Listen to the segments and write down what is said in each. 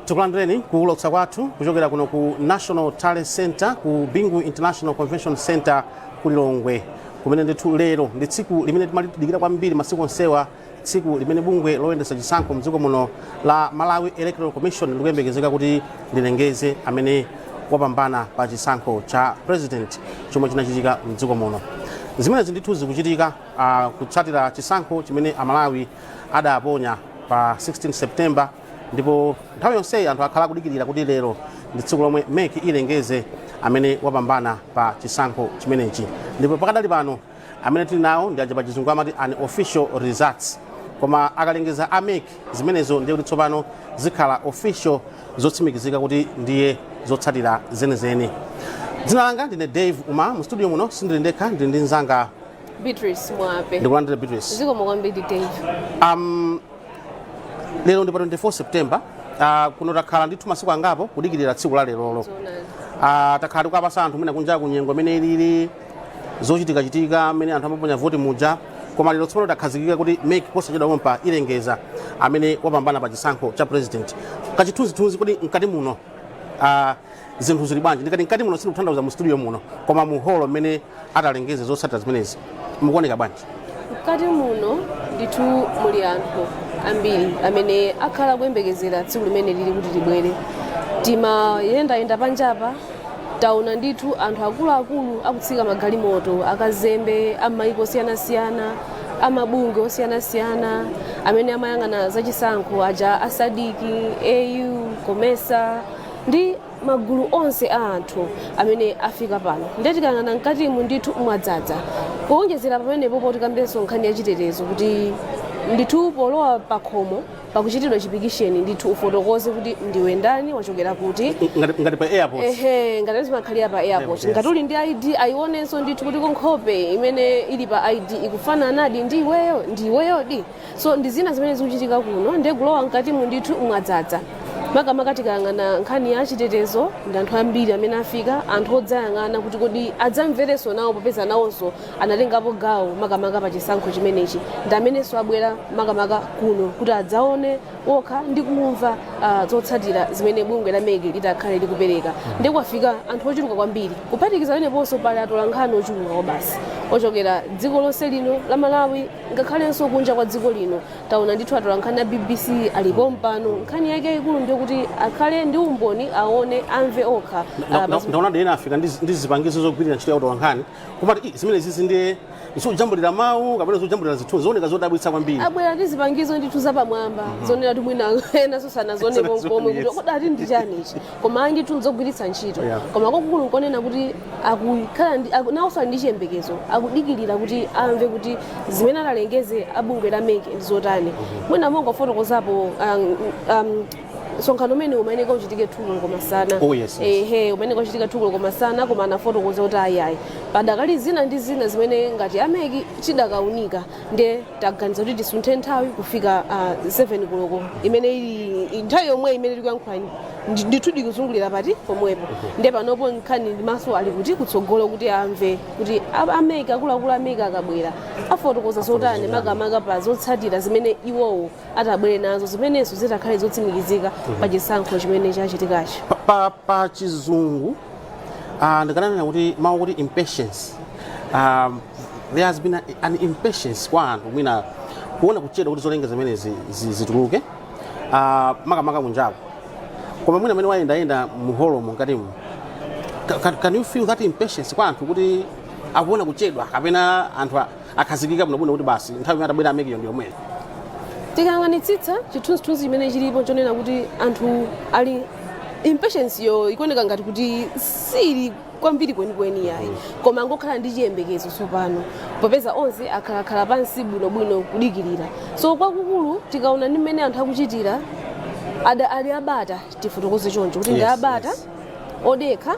Tikulandireni kuulutsa kwathu kuchokera kuno ku National Tally Center ku Bingu International Convention Center ku Lilongwe, kumene ndithu lero ndi tsiku limene timalidikira kwambiri masiku onsewa, tsiku limene bungwe loyendetsa chisankho mdziko muno la Malawi Electoral Commission likuyembekezeka kuti lilengeze amene wapambana pa chisankho cha president chomwe chinachitika mdziko muno. Zimenezi ndithu zikuchitika kutsatira chisankho chimene Amalawi adaponya pa 16 September, ndipo nthawi yonseyi anthu akhala akudikirira kuti lero ndi tsiku lomwe MEC ilengeze amene wapambana pa chisankho chimenechi. Ndipo pakadali pano amene tili nawo ndi aja pa Chizungu amati unofficial results, koma akalengeza a MEC zimenezo, ndiye kuti tsopano zikhala official, zotsimikizika kuti ndiye zotsatira zenizeni. Dzina langa ndine Dave Uma. Mu studio muno sindili ndekha, ndili ndi mnzanga Beatrice Mwape. Ndikulandira, Beatrice. Zikomo kwambiri, Dave. Lero ndi pa 24 September. Kuno takhala ndithu masiku angapo kudikirira tsiku la lerolo. Zoonadi. Takhala tikupasa anthu mwina kunja kunyengo imene ilili zochitikachitika mmene anthu amaponya voti muja, koma lero tsopano takhazikika kuti MEC posachedwa pompa ilengeza amene wapambana pa chisankho cha president. Kachithunzithunzi, kuti mkati muno zinthu zili bwanji? Ndikati mkati muno, sindikutanthauza mu studio muno, koma mu holo mmene atalengeze zotsatira zimenezi, mukuoneka bwanji? Mkati muno ndithu muli anthu ambiri amene akhala kuyembekezera tsiku limene lili kuti libwere. Timayendayenda panjapa, taona ndithu anthu akuluakulu akutsika magalimoto, akazembe amaiko osiyanasiyana, amabungwe osiyanasiyana amene amayang'ana zachisankho aja, a SADC, AU, COMESA ndi magulu onse a anthu amene afika pano. Ndiye tikayang'ana mkatimu, ndithu mwadzaza. Kuonjezera pamenepo, potikambenso nkhani yachitetezo, kuti ndithu polowa pakhomo pakuchitidwa chipikisheni ndithu, ufotokoze kuti ndiwe ndani, wachokera kuti. Ngati pa airport. Ehe, ngati zimakhalira pa airport. Ngati uli ndi ID, ayionenso ndithu kuti nkhope imene ili pa ID ikufananadi ndi iweyo, ndi iweyodi. So ndi zina zimene zikuchitika kuno. Ndiye kulowa mkatimu, ndithu mwadzaza, makamaka tikayang'ana nkhani ya chitetezo ndi anthu ambiri amene afika, anthu odzayang'ana kuti kodi adzamverenso nawo, popeza nawonso anatengapo gawo makamaka pa chisankho chimenechi, ndi amenenso abwera makamaka kuno kuti adzaone okha ndi kumva zotsatira zimene bungwe la MEC litakhale likupereka. Ndi kwafika anthu ochuluka kwambiri. Kuphatikiza pameneponso, pali atola nkhani ochuluka kwabasi ochokera dziko lonse lino la Malawi, ngakhalenso kunja kwa dziko lino. Taona ndithu atola nkhani ya BBC alipo mpano. Nkhani yake yayikulu ndiyo kuti akhale ndi umboni, aone, amve okha. Ndaona ena afika ndi zipangizo zogwirira ntchito ya utola nkhani, kumati zimene zizi ndiye zojambulira mawu kapena zojambulira zithunzi, zooneka zodabwitsa kwambiri. Abwera ndi zipangizo ndithu zapamwamba, zonena kuti mwina enanso sanazionepo nkomwe kuti kodi ati ndi chani ichi, koma ayi, ndithu nzogwiritsa ntchito. Koma kwakukulu nkonena kuti akukhala ndi nawonso ali ndi chiyembekezo, akudikirira kuti amve kuti zimene atalengeze abungwe la MEC ndi zotani. Mwina mongofotokozapo, msonkhano umene umayeneka uchitike 2 koloko masana. Oh, yes. Ehe, umayeneka uchitika 2 koloko masana, koma anafotokoza kuti ayiayi, padakali zina ndi zina zimene ngati a MEC chidakaunika, ndiye taganiza kuti tisunthe nthawi kufika 7 koloko, imene ili nthawi yomwe imene tikuyankhula ndithu dikuzungulira pati pomwepo. Ndiye panopo nkhani ndi maso ali kuti kutsogolo, kuti amve kuti a MEC, akuluakulu a MEC akabwera afotokoza zotani, makamaka pa zotsatira zimene iwowo atabwere nazo, zimenenso zitakhale zotsimikizika pa chisankho chimene chachitikachi. Pa Chizungu ndikananena kuti mawu kuti impatience, there has been an impatience kwa anthu mwina kuona kuchedwa kuti zolengeza zimene zituluke, makamaka kunjako. Koma mwina amene wayendayenda muholomo mkatimu, can you feel that impatience kwa anthu kuti akuona kuchedwa, kapena anthu akhazikika bwinobwino kuti basi, nthawi imene atabwera a MECyo ndi yomweyo? Tikayang'anitsitsa chithunzithunzi chimene chilipo, chonena kuti anthu ali impatience yo ikuoneka ngati kuti sili kwambiri kwenikweni yayi, koma angokhala ndi chiyembekezo tsopano, popeza onse akhalakhala pansi bwinobwino kudikirira. So kwakukulu tikaona ndi mmene anthu akuchitira, ada ali abata, tifotokoze choncho kuti ndi abata, odekha.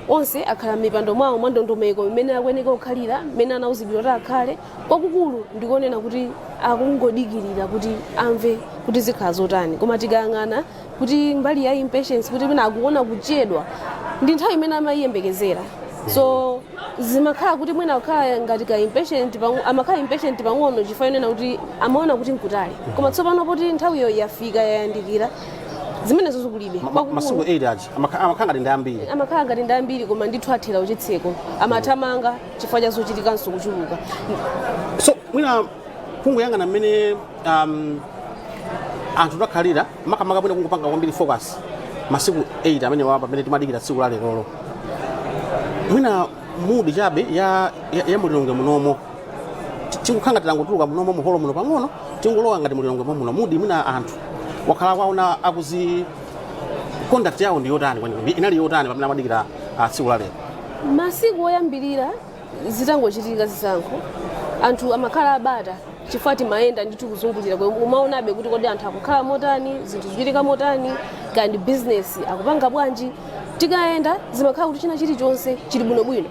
Onse akhala m'mipando mwawo mwa ndondomeko imene akuyeneka kukhalira, mmene anauzidwa kuti akhale. Kwakukulu ndikonena kuti akungodikirira kuti amve kuti zikhala zotani. Koma tikayang'ana kuti mbali ya impatience, kuti mwina akuona kuchedwa, ndi nthawi imene amayiyembekezera, so zimakhala kuti mwina kukhala ngati ka impatient amakhala impatient pang'ono chifukwa yonena kuti amaona kuti nkutali, koma tsopano poti nthawiyo yafika, yayandikira. Zimenezo zikulibe. Masiku 8 aja amakhala ngati ndi ambiri. Amakhala ngati ndi ambiri, koma ndithu athera kuchitseko, amathamanga chifukwa cha zochitikanso kuchuluka. So mwina kungoyang'ana mmene anthu takhalira, makamaka mwina kungopanga kwambiri focus masiku 8 amene wa pamene timadikira tsiku la lerolo, mwina mood chabe ya mulilongwe munomo, tingukhala ngati tangotuluka munomo muholo muno pang'ono, tingulowa ngati mulilongwe muno, mood mwina anthu wakhala kwaona akuzi conduct yawo ndi yotani kwenikweni, inali yotani pamene amadikira tsiku la lero? Masiku oyambirira zitangochitika zisankho, anthu amakhala abata, chifukwa timayenda ndithu kuzungulira, umaonabe kuti kodi anthu akukhala motani, zinthu zikuchitika motani, kandi business akupanga bwanji. Tikayenda zimakhala kuti china chilichonse chili bwinobwino,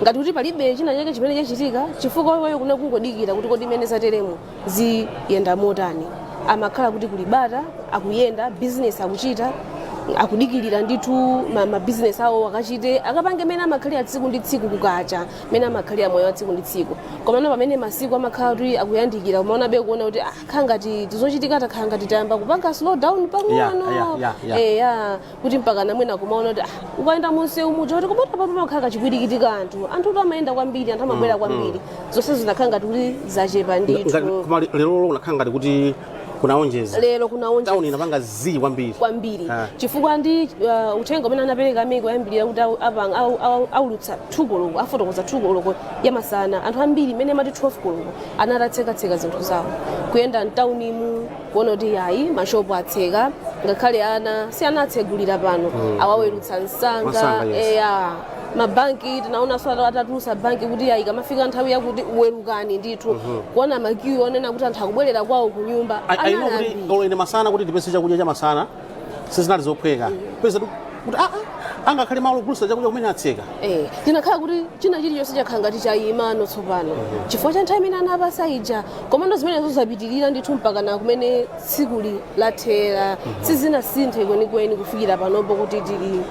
ngati kuti palibe china chake chimene chachitika, chifukwa iweyo kuna kungodikira kuti kodi imene zateremo ziyenda motani. Amakhala kuti kuli bata, akuyenda, business akuchita, akudikirira ndithu ma business awo akachite, akapange mene amakhalira tsiku ndi tsiku, kukacha mene amakhalira moyo wa tsiku ndi tsiku. Komano pamene masiku amakhala kuti akuyandikira, kumaonabe kuona kuti khala ngati tizochitika, takhala ngati tayamba kupanga slow down pang'ono. Eya, kuti mpaka namwena kumaona kuti ukayenda munsewu muja kuti kupota papo pamakhala kachipwirikiti ka anthu, anthu kuti amayenda kwambiri, anthu amabwera kwambiri, zonse zinakhala ngati kuti zachepa ndithu. Koma lero kunakhala ngati kuti kunaonjeza. Lero kunaonjeza. Tauni inapanga zii kwambiri. Kwambiri, chifukwa ndi uthenga umene anapereka amene kuyambirira kuti aulutsa 2 koloko, afotokoza 2 koloko yamasana, anthu ambiri imene amati 12 koloko anatatsekatsekha zinthu zawo, kuyenda mtaunimu kuona kuti yayi, mashopu atseka, ngakhale ana si anatsegulira pano, awawerutsa msanga. Msanga, yes. Eya, mabanki tinaonanso atatulutsa banki kuti ayi, kamafika nthawi yakuti werukani ndithu, kuona ma queue onena kuti anthu akubwerera kwawo ku nyumba. I know Anali kuti ambiri. olo ine masana kuti ndipeze chakudya cha masana sizinali zophweka, peza kuti angakhale malo ogulitsa chakudya kumene atseka. Tinakhala kuti china chilichonse chakhala ngati chayimano tsopano chifukwa cha nthawi imene anapasa ija. Komando zimenezo zapitirira ndithu mpaka na kumene tsikuli lathera, sizinasinthe kwenikweni kufikira panopo kuti tili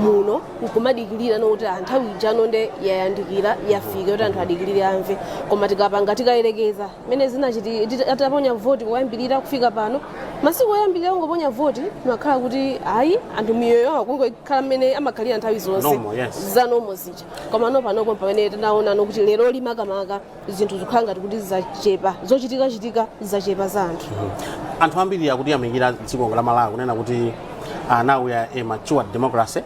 muno nkumadikirira nokuti nthawi ijano nde yayandikira, yafika kuti anthu adikirire amve. Koma tikapanga tikayerekeza mmene zinachiti ataponya voti kuyambirira kufika pano, masiku oyambirira kungoponya voti timakhala kuti ayi, anthu miyoyo yawo kungokhala mmene amakhalira nthawi zonse. Normal, yes. Za normal zija. Koma no panopo pamene tinaona nokuti lero limakamaka zinthu zikukhala ngati kuti zachepa, zochitikachitika zachepa za anthu. Anthu ambiri akutiyamikira dziko la Malawi kunena kuti now we are a mature democracy,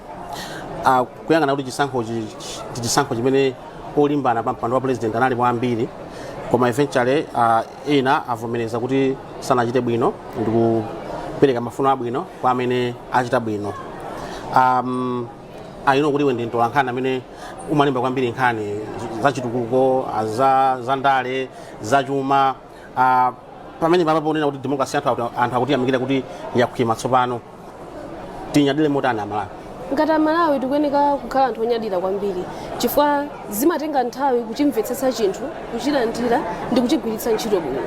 kuyang'ana kuti chisankhochi ndi chisankho chimene olimbana pa mpando wa president analipo ambiri, koma eventually ena avomereza kuti sanachite bwino ndi kupereka mafuno abwino kwa amene achita bwino. I know kuti iwe ndi mtolankhani amene umalemba kwambiri nkhani zachitukuko, za ndale, zachuma. Pamene papa ponena kuti democracy anthu akutiyamikira kuti yakhwima tsopano, tinyadire motani Amalawi? Ngati Amalawi tikuyeneka kukhala anthu onyadira kwambiri, chifukwa zimatenga nthawi kuchimvetsetsa chinthu, kuchilandira ndi kuchigwiritsa ntchito bwino.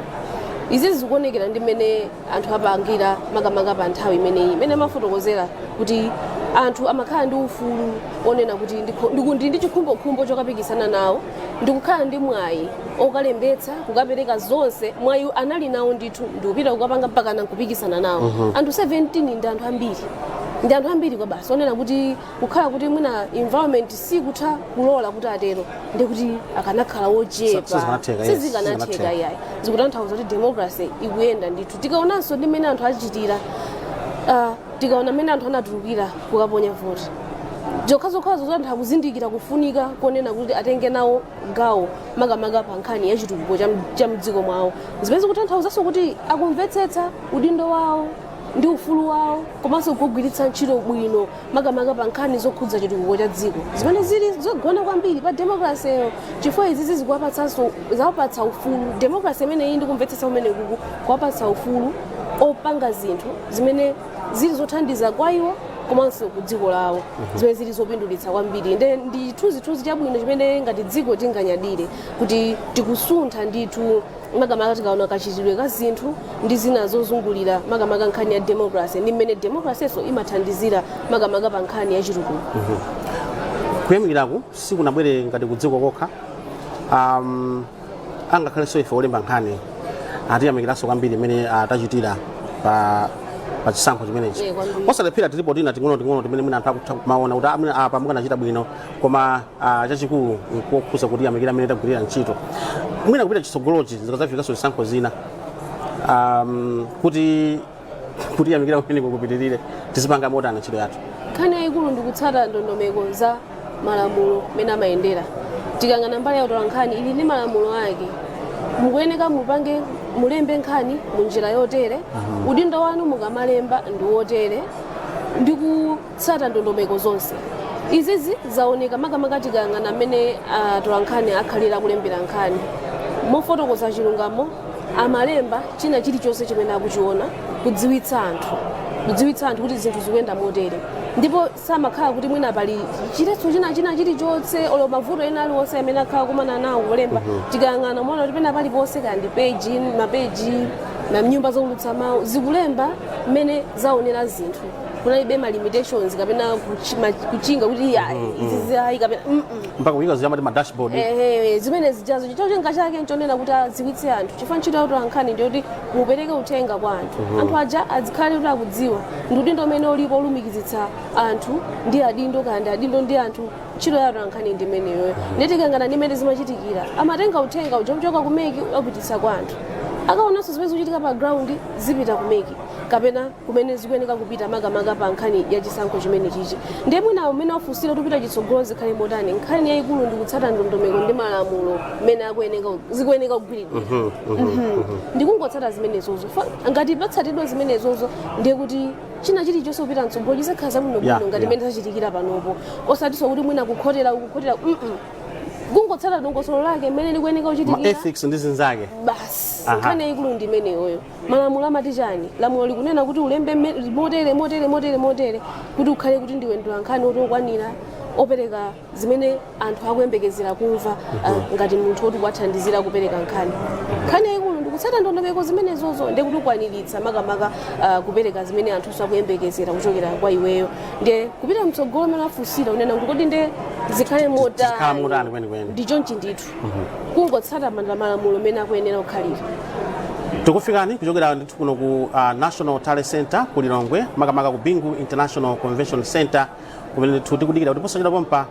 Izi zikuonekera ndi mmene anthu apangira, makamaka pa nthawi imeneyi imene amafotokozera kuti anthu amakhala ndi ufulu onena kuti ndi chikhumbokhumbo chokapikisana nawo, ndikukhala ndi mwayi okalembetsa, kukapereka zonse. Mwayi anali nawo ndithu, ndikupita kukapanga mpakana nkupikisana nawo anthu 17. Ndi anthu ambiri, ndi anthu ambiri kwa basi, onena kuti kukhala kuti mwina environment sikutha kulola kuti atero, ndi kuti akanakhala wochepa. Sizikanatheka, yes, sizikanatheka. Sizikanatheka. Iyayi, zikutanthauza kuti democracy ikuyenda ndithu. Tikaonanso ndi mmene anthu achitira, tikaona mmene anthu anatulukira kukaponya voti, zokhazokhazo zoti anthu akuzindikira kufunika konena kuti atenge nawo gawo, makamaka pa nkhani ya chitukuko cha mdziko mwawo, zimene zikutanthauzanso kuti akumvetsetsa udindo wawo ndi ufulu wawo, komanso kugwiritsa ntchito bwino, makamaka pa nkhani zokhudza chitukuko cha dziko, zimene zili zogona kwambiri pa democracyyo, chifukwa izi zikuwapatsanso, zawapatsa ufulu. Democracy imeneyi ndi kumvetsetsa kumene kuku kuwapatsa ufulu opanga zinthu zimene zili zothandiza kwa iwo komanso ku dziko lawo, zimene zili zopindulitsa kwambiri. Nde ndi chithunzithunzi chabwino chimene ngati dziko tinganyadire kuti tikusuntha ndithu, makamaka tikaona kachitidwe ka zinthu ndi zina zozungulira, makamaka nkhani ya democracy ndi mmene democracyso imathandizira, makamaka pa nkhani ya chitukuko. Kuyamikiraku sikunabwere ngati ku dziko kokha, angakhalenso ife olemba nkhani atiyamikiranso kwambiri imene tachitira pa Pa chisankho chimenechi. Eh, kwambiri. Osalephera tilipo tina ting'ono ting'ono timene mwina anthu akutha kumaona kuti amene apa mukanachita bwino, koma chachikulu nkokhuza kuti amikira amene tagwirira ntchito. Mwina kupita chitsogolochi, zikazafikanso zisankho zina, kuti yamikira kumeneko kupitirire, tizipanga motani ntchito yathu? Nkhani yayikulu ndikutsata ndondomeko za malamulo mene amayendera. Tikang'ana mbali ya utola nkhani, ili ndi malamulo ake. Mukuyeneka mupange, mulembe nkhani munjira yotere, udindo wanu mukamalemba ndi wotere, ndi kutsata ndondomeko zonse. Izizi zaoneka makamaka tikayang'ana mmene atola nkhani akhalira kulembera nkhani mofotokoza chilungamo. Amalemba china chilichonse chimene akuchiona, kudziwitsa anthu kuti zinthu zikuyenda motere, ndipo samakhala kuti mwina pali chiletso china chilichonse olo mavuto ena aliwonse amene akhala kumana nawo kulemba. Tikayang'ana, muona kuti pena paliponse, kandi peji, mapeji na nyumba zoulutsa mawu zikulemba mmene zaonera zinthu. Kunalibe ma limitations kapena kuchinga kuti iya, izi ayi kapena Mpaka kuyika ziyamati ma dashboard. Ehe, zimene zijazo cholinga chake nchonena kuti adziwitse anthu, chifukwa ntchito ya utola nkhani ndiyoti mupereke uthenga kwa anthu. Anthu aja azikhale kuti akudziwa ndi udindo umene ulipo olumikizitsa anthu ndi adindo, kandi adindo ndi anthu. Ntchito ya utola nkhani ndi imeneyoyo. Nditikangana ndi imene zimachitikira, amatenga uthenga uja kuchoka ku MEC, apititsa kwa anthu. Akaonanso zimene zikuchitika pa ground, zipita ku MEC kapena kumene zikuyeneka kupita, makamaka pa nkhani ya chisankho chimene chichi. Ndiye mwina umene wafunsira kuti upita chitsogolo zikhale motani, nkhani yayikulu ndi kutsata ndondomeko ndi malamulo mmene akuyeneka, zikuyeneka kugwiridwira. Ndikungotsata zimenezozo. Ngati patsatidwa zimenezozo, ndiye kuti china chilichonse kupita mtsogolo chizakhala zabwinobwino ngati mmene zachitikira panopo, osatinso kuti mwina kukhotera ukukhotera, Kungotsata dongosolo lake mmene likuyeneka Ma kuchitikira. Ethics ndi zinzake. Basi. Aha. Nkhani yayikulu ndi imeneyoyo. Malamulo amati chani? Lamulo likunena kuti ulembe motere, motere, motere, motere, kuti ukhale kuti ndiwe mtolankhani woti okwanira opereka zimene anthu akuyembekezera kumva, ngati munthu woti kuwathandizira kupereka nkhani. Nkhani yayikulu ndikutsata ndondomeko zimenezozo, ndiye kuti ukwaniritsa makamaka kupereka zimene anthu akuyembekezera kuchokera kwa iweyo. Ndiye kupita mtsogolo mene afunsira unena kuti kodi ndiye zikhale Zikhala motani? Motani kwenikweni? Ndi chonchi ndithu, kungotsata malamulo mene akuyenera kukhalira. Tikufikani kuchokera ndithu kuno ku National Talent Center ku Lilongwe, makamaka ku Bingu International Convention Center, kumene ndithu tikudikira kuti posachedwa pompa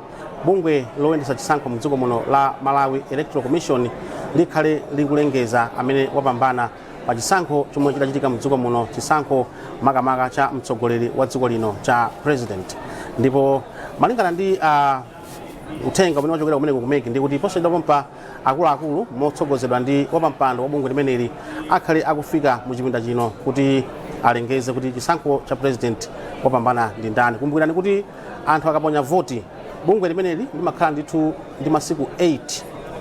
bungwe loyendetsa chisankho mdziko muno la Malawi Electoral Commission likhale likulengeza amene wapambana pa chisankho chomwe chidachitika mdziko muno, chisankho makamaka cha mtsogoleri wa dziko lino cha president. Ndipo malingana ndi uthenga umene wachokera kumeneko ku MEC, ndi kuti posachedwa pompa akuluakulu motsogozedwa ndi wapampando wa bungwe limeneli akhale akufika mu chipinda chino kuti alengeze kuti chisankho cha president wapambana ndi ndani. Kumbukirani kuti anthu akaponya voti, bungwe limeneli limakhala ndithu ndi masiku 8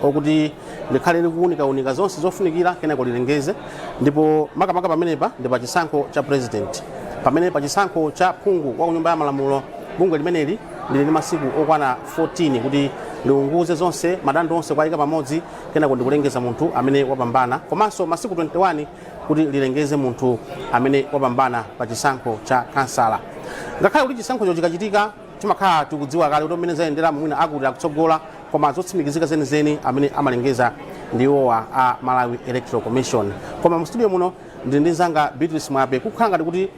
okuti likhale likuwunikawunika zonse zofunikira, kenako lilengeze. Ndipo makamaka pamenepa ndi pa chisankho cha president, pamene pa chisankho cha phungu wa ku Nyumba ya Malamulo bungwe limeneli lili ndi masiku okwana 14 kuti liunguze zonse, madando onse kuwayika pamodzi, kenako ndikulengeza munthu amene wapambana, komanso masiku 21 kuti lilengeze munthu amene wapambana pa chisankho cha kansala. Ngakhale kuti chisankhocho chikachitika timakhala tikudziwa kale kuti mmene zayendera, mwina akuti akutsogola, koma zotsimikizika zenizeni amene amalengeza ndi iwowa a Malawi Electoral Commission. Koma mu studio muno ndili ndi mzanga Beatrice Mwape, kukhala ngati kuti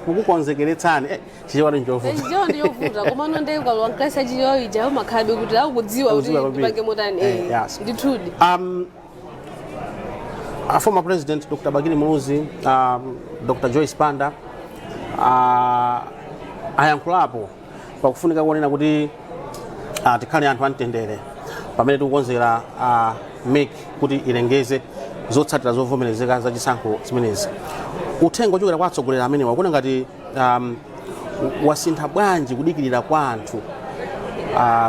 kukukonzekeretsani Chichewa nchovuta. Chichewa ndiyovuta, komano ndiye ukalowa mklasi yachichewa ija umakhalabe kuti akudziwa kuti Akudziwa kwambiri. ndipange motani. Yes. Ndithudi. A former president Dr. Bakili Muluzi, Dr. Joyce Banda ayankhulapo pakufunika kuonena kuti tikhale anthu amtendere pamene tikukonzera MEC kuti ilengeze zotsatira zovomerezeka za chisankho zimenezi. Uthenga ochokera kwa atsogoleri amenewa kuona ngati wasintha bwanji kudikirira kwa anthu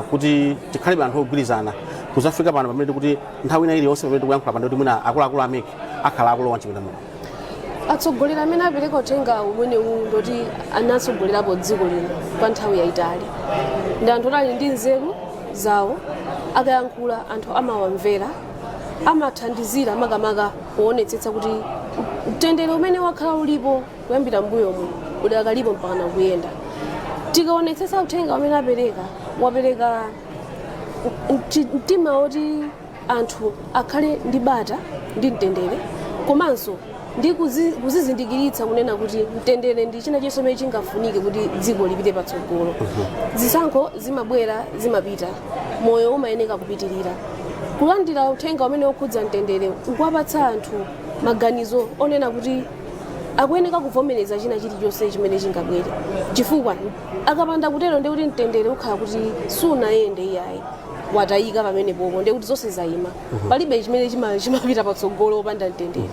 kuti tikhalebe anthu ogwirizana kuzafika pano pamene tikuti nthawi ina iliyonse pamene tikuyankhula pano kuti mwina akuluakulu a MEC akhala akulowa mchipinda muno? Atsogoleri amene apereka uthenga umene uwu ndoti anatsogolerapo dziko lino kwa nthawi yayitali, ndi anthu oti ali ndi nzeru zawo. Akayankhula anthu amawamvera, amathandizira makamaka kuonetsetsa kuti mtendere umene wakhala ulipo kuyambira mbuyomu udakalipo mpaka kuyenda. Tikaonetsetsa uthenga umene apereka, wapereka mtima woti anthu akhale ndi bata ndi mtendere, komanso Ndi kuzizindikiritsa kunena kuti mtendere ndi china chonse chimene chingafunike kuti dziko lipite patsogolo. Zisankho zimabwera, zimapita, moyo umayeneka kupitirira. Kulandira uthenga umene ukhudza mtendere ukuwapatsa anthu maganizo onena kuti akuyeneka kuvomereza china chilichonse chimene chingabwere, chifukwa akapanda kutero ndi kuti mtendere ukhala kuti sunayende, iyayi, watayika pamenepopo, ndiye kuti zonse zayima. Palibe chimene chimapita patsogolo opanda mtendere.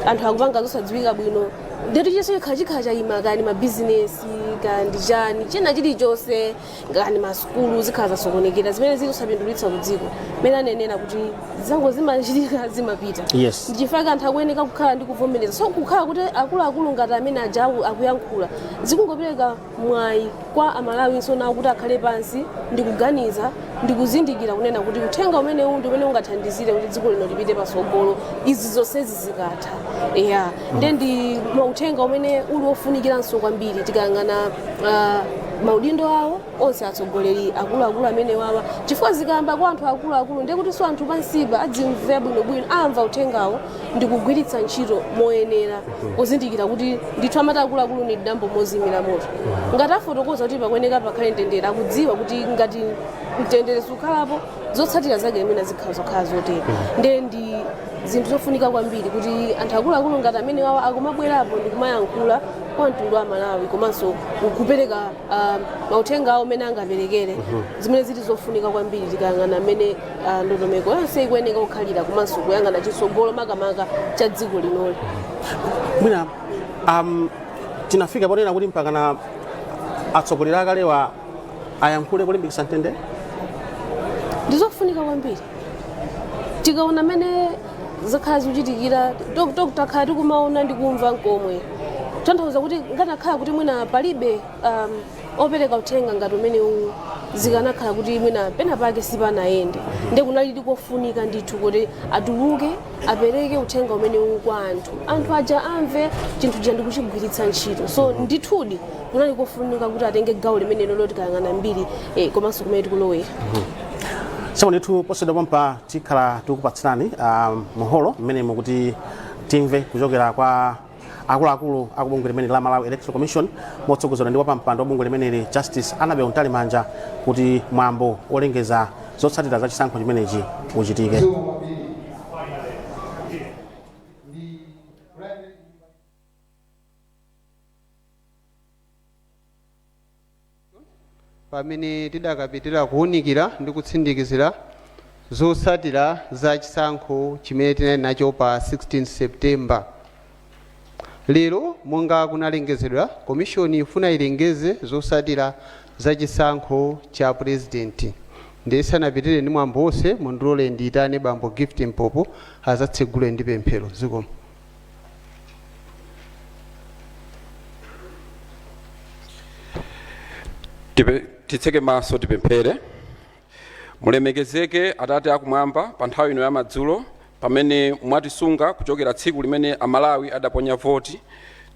Anthu akupanga zosadziwika bwino, ndetu chonse chikhala chayima, kani mabizinesi, kandi chani, china chilichonse, kani masukulu, zikhala zasokonekera, zimene zili zosapindulitsa ku dziko. Mene anenera kuti zisankho zimachitika, zimapita, ndichifukwa anthu akuyeneka kukhala ndi kuvomereza. So kukhala kuti akuluakulu ngati amene aja akuyankhula, zikungopereka mwayi kwa Amalawinso nawo kuti akhale pansi ndi kuganiza ndi kuzindikira kunena kuti uthenga umenewu ndi umene ungathandizire kuti dziko lino lipite patsogolo izi zonsezi zikatha. Ya, nde ndi uthenga umene uli wofunikiranso kwambiri tikayang'ana maudindo awo onse atsogoleri akuluakulu amene wawa, chifukwa zikayamba kwa anthu akuluakulu, ndiye kuti so anthu pansipa adzimvera bwinobwino, amva uthengawo ndi kugwiritsa ntchito moyenera, pozindikira kuti ndithu amati akuluakulu ni dambo mozimira moto. Ngati afotokoza kuti pakuyeneka pakhale mtendere, akudziwa kuti ngati mtendere sukhalapo, zotsatira zake imene zikhala zokhala zotere. Ndiye ndi zinthu zofunika kwambiri kuti anthu akuluakulu ngati amene wawa akumabwerapo ndi kumayankhula kwa mtundu wa Malawi, komanso kupereka mauthenga awo amene angaperekere, zimene zili zofunika kwambiri tikayang'ana amene ndondomeko yonse ikuyeneka kukhalira, komanso kuyang'ana chitsogolo makamaka cha dziko linoli. Mwina tinafika ponena kuti mpakana atsogoleri akalewa ayankhule kulimbikitsa mtendere? Ndizofunika kwambiri. Tikaona mmene zakhala zikuchitikira, takhala tikumaona ndi kumva nkomwe, kutanthauza kuti ngatakhala kuti mwina palibe opereka uthenga ngati umenewu, zikanakhala kuti mwina pena pake sipanayende. Ndiye kunali kofunika ndithu kuti atuluke, apereke uthenga umenewu kwa anthu, anthu aja amve chinthu cha ndikuchigwiritsa ntchito. So ndithudi kunali kofunika kuti atenge gawo limenelo loti kayang'ana mbiri komanso kumene tikulowera. Tsono ndithu posachedwa pompa tikhala tikupatsirani muholo mmene mukuti timve kuchokera kwa akuluakulu aku bungwe limene la Malawi Electoral Commission, motsogozedwa ndi wapampando wa bungwe limeneli, Justice Annabel Mtalimanja, kuti mwambo olengeza zotsatira za chisankho chimenechi uchitike. Zikomo kwambiri. Ndi Brian. Pamene tidakapitira kuwunikira ndi kutsindikizira zotsatira za chisankho chimene tinali nacho pa 16 September, lero monga kunalengezedwa, komishoni ifuna ilengeze zotsatira za chisankho cha purezidenti. Ndisanapitire ndi mwambo wonse, mundilole ndiyitane Bambo Gift Mpopo azatsegule ndi pemphero. Zikomo. Titseke maso, tipemphere. Mulemekezeke Atate akumwamba, pa nthawi ino ya madzulo pamene mwatisunga kuchokera tsiku limene Amalawi adaponya voti.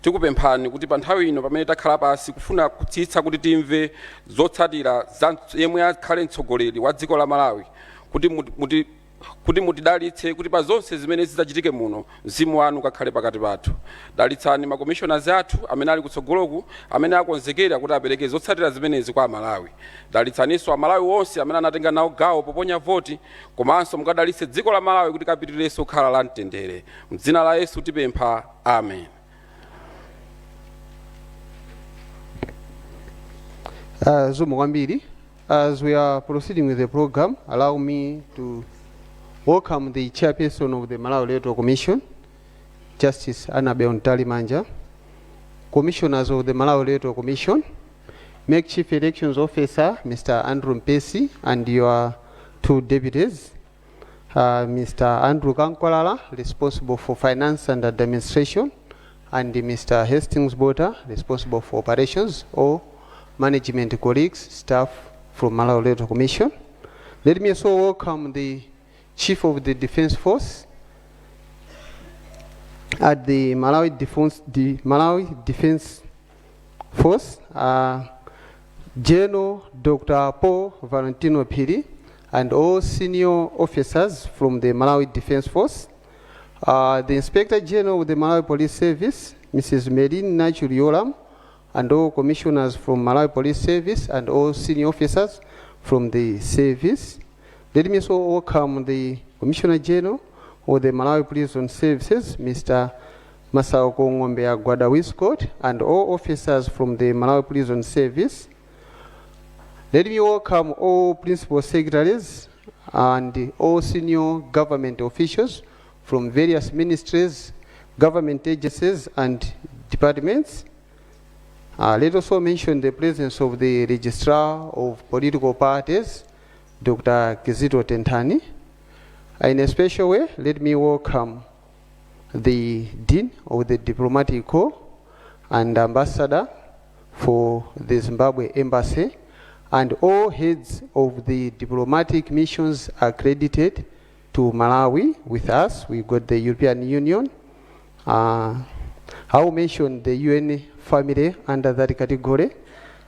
Tikupemphani kuti pa nthawi ino pamene takhala pasi kufuna kutsitsa kuti timve zotsatira za yemwe akhale mtsogoleri wa dziko la Malawi, kuti mutidalitse kuti pa zonse zimene zidzachitike muno, mzimu wanu ukakhale pakati pathu. Dalitsani makomishoners athu amene ali kutsogoloku, amene akonzekera kuti apereke zotsatira zimenezi kwa Amalawi. Dalitsaninso Amalawi onse amene anatenga nawo gawo poponya voti, komanso mukadalitse dziko la Malawi kuti kapitirirenso kukhala la mtendere. Mdzina la Yesu tipempha, amen. Zikomo kwambiri. As we are proceeding with the program, allow me to welcome the chairperson of the Malawi Electoral Commission, Justice Annabel Mtalimanja, commissioners of the Malawi Electoral Commission, MEC Chief Elections Officer, Mr. Andrew Mpesi, and your two deputies, Mr. Andrew Kankwalala, responsible for finance and administration, and Mr. Hastings Bota, responsible for operations, all management colleagues, staff from Malawi Electoral Commission. Let me also welcome the Chief of the Defense Force at the Malawi Defense Force, General Dr. Paul Valentino Phiri, and all senior officers from the Malawi Defense Force, The Inspector General of the Malawi Police Service, Mrs. Merlyne Nachuli Yolamu, and all commissioners from Malawi Police Service and all senior officers from the service. Let me also welcome the Commissioner General of the Malawi Prison Services, Mr. Masauko Ng'ombe Wiscott, and all officers from the Malawi Prison Service. Let me welcome all principal secretaries and all senior government officials from various ministries, government agencies, and departments. Let us also mention the presence of the Registrar of Political Parties, Dr. Kizito Tenthani. In a special way, let me welcome the Dean of the Diplomatic Corps and Ambassador for the Zimbabwe Embassy, and all heads of the diplomatic missions accredited to Malawi with us. We got the European Union. I will mention the UN family under that category.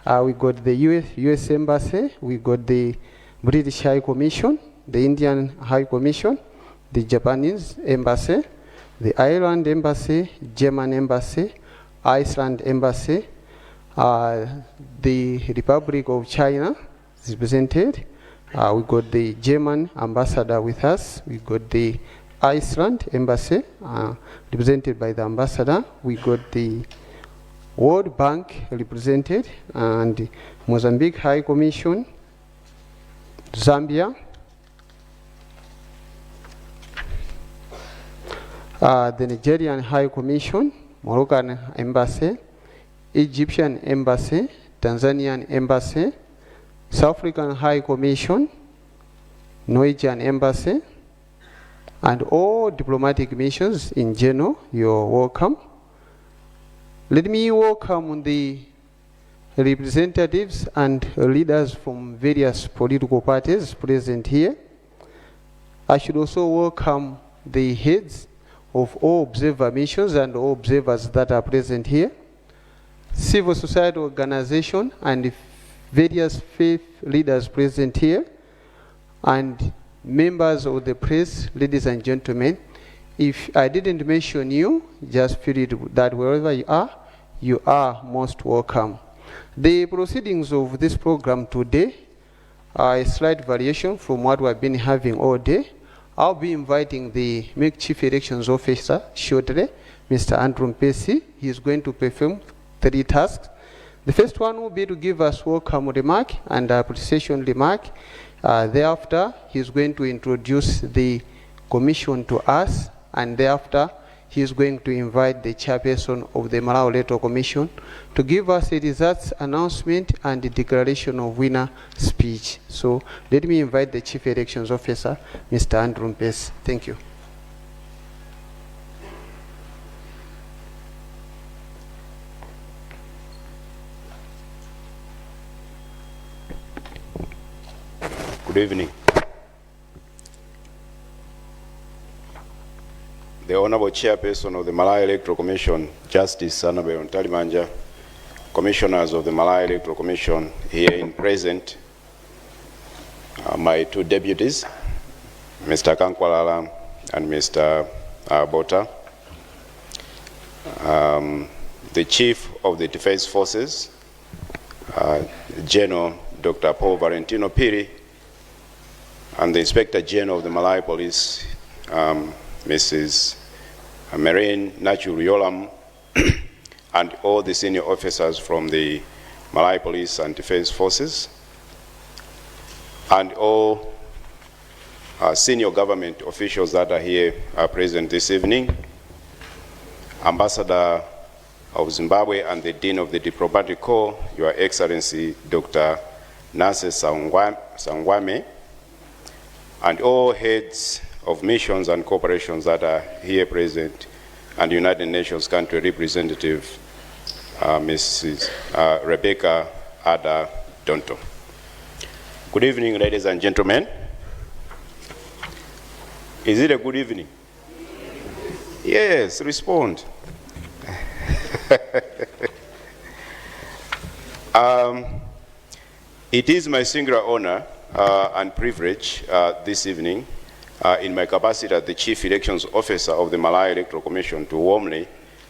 We got the US Embassy, we got the British High Commission, the Indian High Commission, the Japanese Embassy, the Ireland Embassy, German Embassy, Iceland Embassy, the Republic of China is represented. We got the German ambassador with us. We got the Iceland Embassy represented by the ambassador. We got the World Bank represented, and Mozambique High Commission, Zambia, the Nigerian High Commission, Moroccan Embassy, Egyptian Embassy, Tanzanian Embassy, South African High Commission, Norwegian Embassy, and all diplomatic missions in general. You're welcome. Let me welcome the representatives and leaders from various political parties present here. I should also welcome the heads of all observer missions and all observers that are present here, civil society organization and various faith leaders present here, and members of the press, ladies and gentlemen. If I didn't mention you, just feel it that wherever you are most welcome. The proceedings of this program today are a slight variation from what we've been having all day. I'll be inviting the MEC Chief Elections Officer shortly, Mr. Andrew Mpesi. He is going to perform 3 tasks. The first one will be to give us welcome remark and appreciation remark. Thereafter, he is going to introduce the commission to us, and thereafter, he is going to invite the chairperson of the Malawi Electoral Commission to give us a results announcement and the declaration of winner speech. So let me invite the Chief Elections Officer, Mr. Andrew Mpesi. Thank you. Good evening. The Honorable Chairperson of the Malawi Electoral Commission, Justice Annabel Mtalimanja, Commissioners of the Malawi Electoral Commission here in present, my 2 deputies, Mr. Kankwalala and Mr. Bota, the Chief of the Defense Forces, General Dr. Paul Valentino Piri, and the Inspector General of the Malawi Police, Mrs. Merlyne Nachuli Yolamu, and all the senior officers from the Malawi Police and Defense Forces, and all senior government officials that are here are present this evening, Ambassador of Zimbabwe and the Dean of the Diplomatic Corps, Your Excellency Dr. Nancy Saungweme, and all heads of missions and corporations that are here present, and United Nations country representative, Mrs. Rebecca Ada Donto. Good evening, ladies and gentlemen. Is it a good evening? Yes, respond. It is my singular honor and privilege this evening in my capacity as the Chief Elections Officer of the Malawi Electoral Commission, to warmly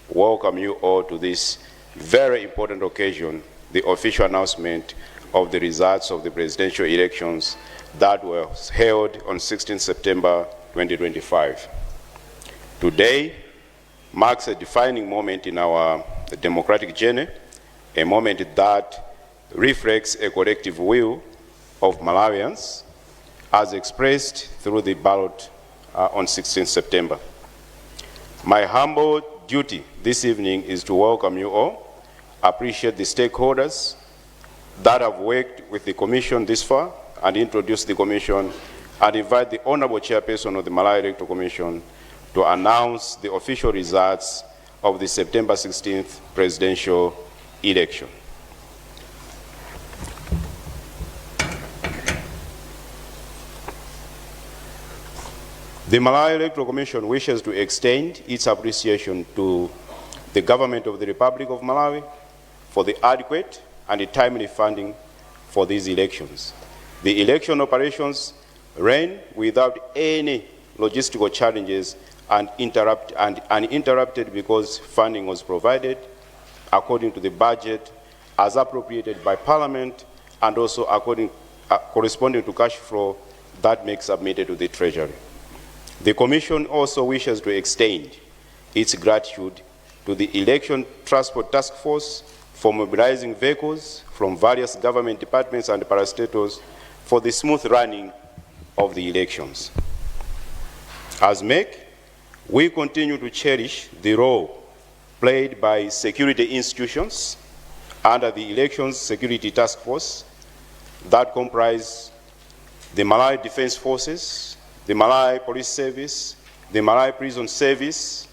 welcome you all to this very important occasion, the official announcement of the results of the presidential elections that were held on 16 September 2025. Today marks a defining moment in our democratic journey, a moment that reflects a collective will of Malawians as expressed through the ballot on 16 September. My humble duty this evening is to welcome you all, appreciate the stakeholders that have worked with the Commission this far, and introduce the Commission and invite the Honorable Chairperson of the Malawi Electoral Commission to announce the official results of the September 16th presidential election. The Malawi Electoral Commission wishes to extend its appreciation to the government of the Republic of Malawi for the adequate and timely funding for these elections. The election operations ran without any logistical challenges and uninterrupted because funding was provided according to the budget as appropriated by Parliament and also corresponding to cash flow that makes submitted to the Treasury. The Commission also wishes to extend its gratitude to the Election Transport Task Force for mobilizing vehicles from various government departments and parastatals for the smooth running of the elections. As MEC, we continue to cherish the role played by security institutions under the Elections Security Task Force that comprise the Malawi Defense Forces, the Malawi Police Service, the Malawi Prison Service,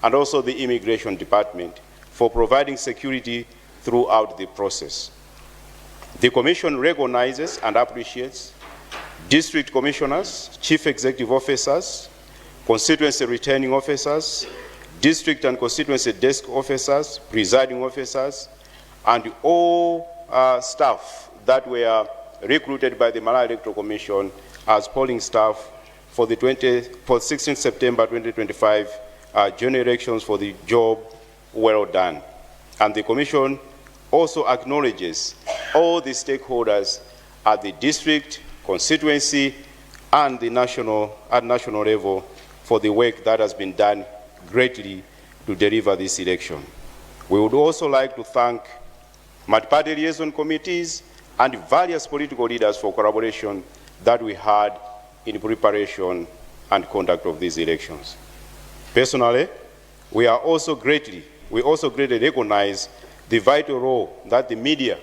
and also the Immigration Department for providing security throughout the process. The Commission recognizes and appreciates district commissioners, chief executive officers, constituency returning officers, district and constituency desk officers, presiding officers, and all staff that were recruited by the Malawi Electoral Commission as polling staff for 16 September 2025 general elections for the job well done. And the Commission also acknowledges all the stakeholders at the district, constituency, and the national, at national level for the work that has been done greatly to deliver this election. We would also like to thank multi-party liaison committees and various political leaders for collaboration that we had in preparation and conduct of these elections. Personally, we also greatly recognize the vital role that the media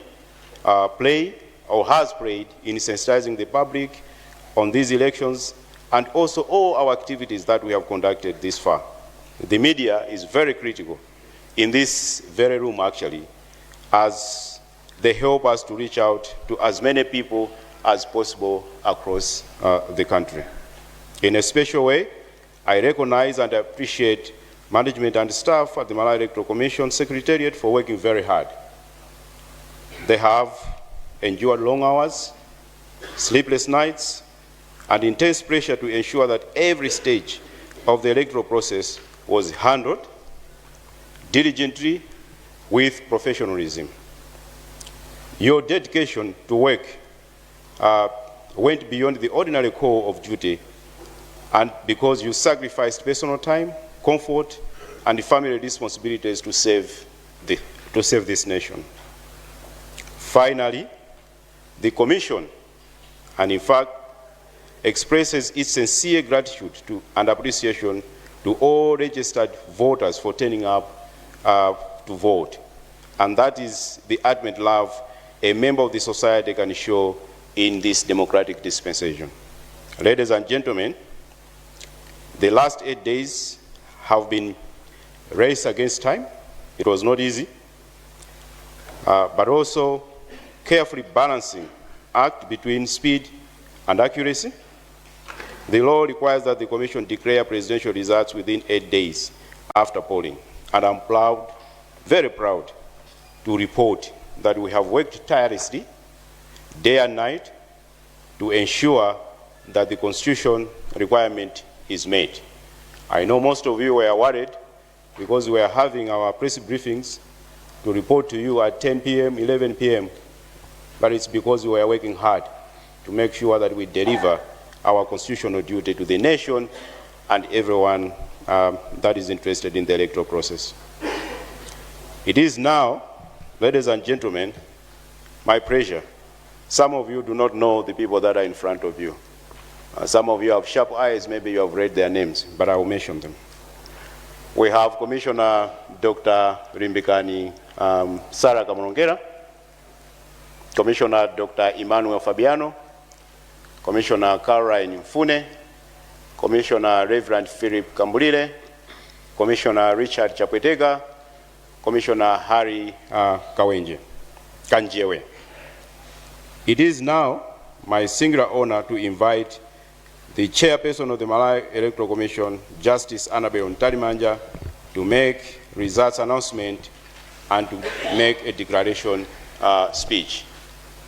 play or has played in sensitizing the public on these elections and also all our activities that we have conducted this far. The media is very critical in this very room, actually, as they help us to reach out to as many people as possible across the country. In a special way, I recognize and appreciate management and staff at the Malawi Electoral Commission Secretariat for working very hard. They have endured long hours, sleepless nights, and intense pressure to ensure that every stage of the electoral process was handled diligently with professionalism. Your dedication to work went beyond the ordinary call of duty, and because you sacrificed personal time, comfort, and family responsibilities to save this nation. Finally, the Commission, and in fact, expresses its sincere gratitude and appreciation to all registered voters for turning up to vote. And that is the ultimate love a member of the society can show in this democratic dispensation. Ladies and gentlemen, the last 8 days have been race against time. It was not easy, but also carefully balancing act between speed and accuracy. The law requires that the Commission declare presidential results within 8 days after polling. And I'm proud, very proud, to report that we have worked tirelessly, day and night, to ensure that the Constitution requirement is met. I know most of you were worried because we are having our press briefings to report to you at 10 p.m., 11 p.m., but it's because we are working hard to make sure that we deliver our constitutional duty to the nation and everyone that is interested in the electoral process. It is now, ladies and gentlemen, my pleasure. Some of you do not know the people that are in front of you. Some of you have sharp eyes, maybe you have read their names, but I will mention them. We have Commissioner Dr. Limbikani Sarah Kamulongera, Commissioner Dr. Emmanuel Fabiano, Commissioner Caroline Mfune, Commissioner Reverend Philip Kambulile, Commissioner Richard Chapwetega, Commissioner Harry Kawenje, Kanjewe. It is now my singular honor to invite the chairperson of the Malawi Electoral Commission, Justice Annabel Mtalimanja, to make results announcement and to make a declaration speech.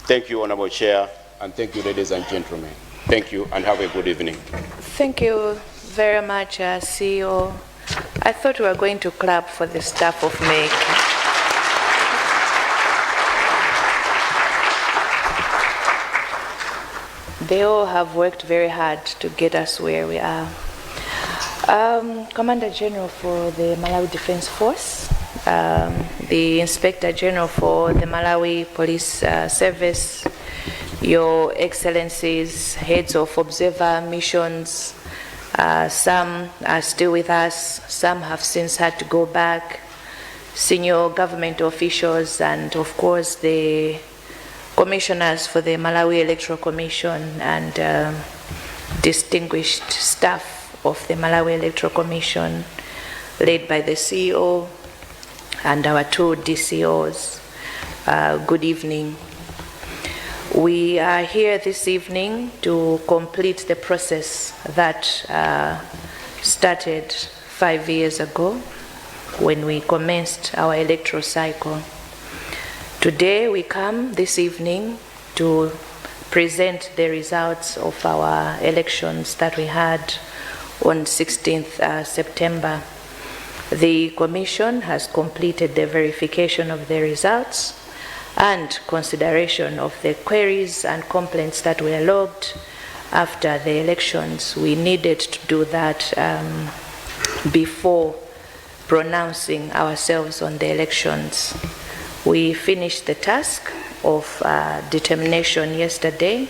Thank you, Honorable Chair, and thank you, ladies and gentlemen. Thank you, and have a good evening. Thank you very much, CEO. I thought we were going to clap for the staff of MEC. They all have worked very hard to get us where we are. Commander General for the Malawi Defense Force, the Inspector General for the Malawi Police Service, Your Excellencies, heads of observer missions, some are still with us, some have since had to go back, senior government officials, and of course the commissioners for the Malawi Electoral Commission and distinguished staff of the Malawi Electoral Commission, led by the CEO and our two DCOs. Good evening. We are here this evening to complete the process that started 5 years ago when we commenced our electoral cycle. Today we come this evening to present the results of our elections that we had on 16th September. The Commission has completed the verification of the results and consideration of the queries and complaints that were logged after the elections. We needed to do that before pronouncing ourselves on the elections. We finished the task of determination yesterday,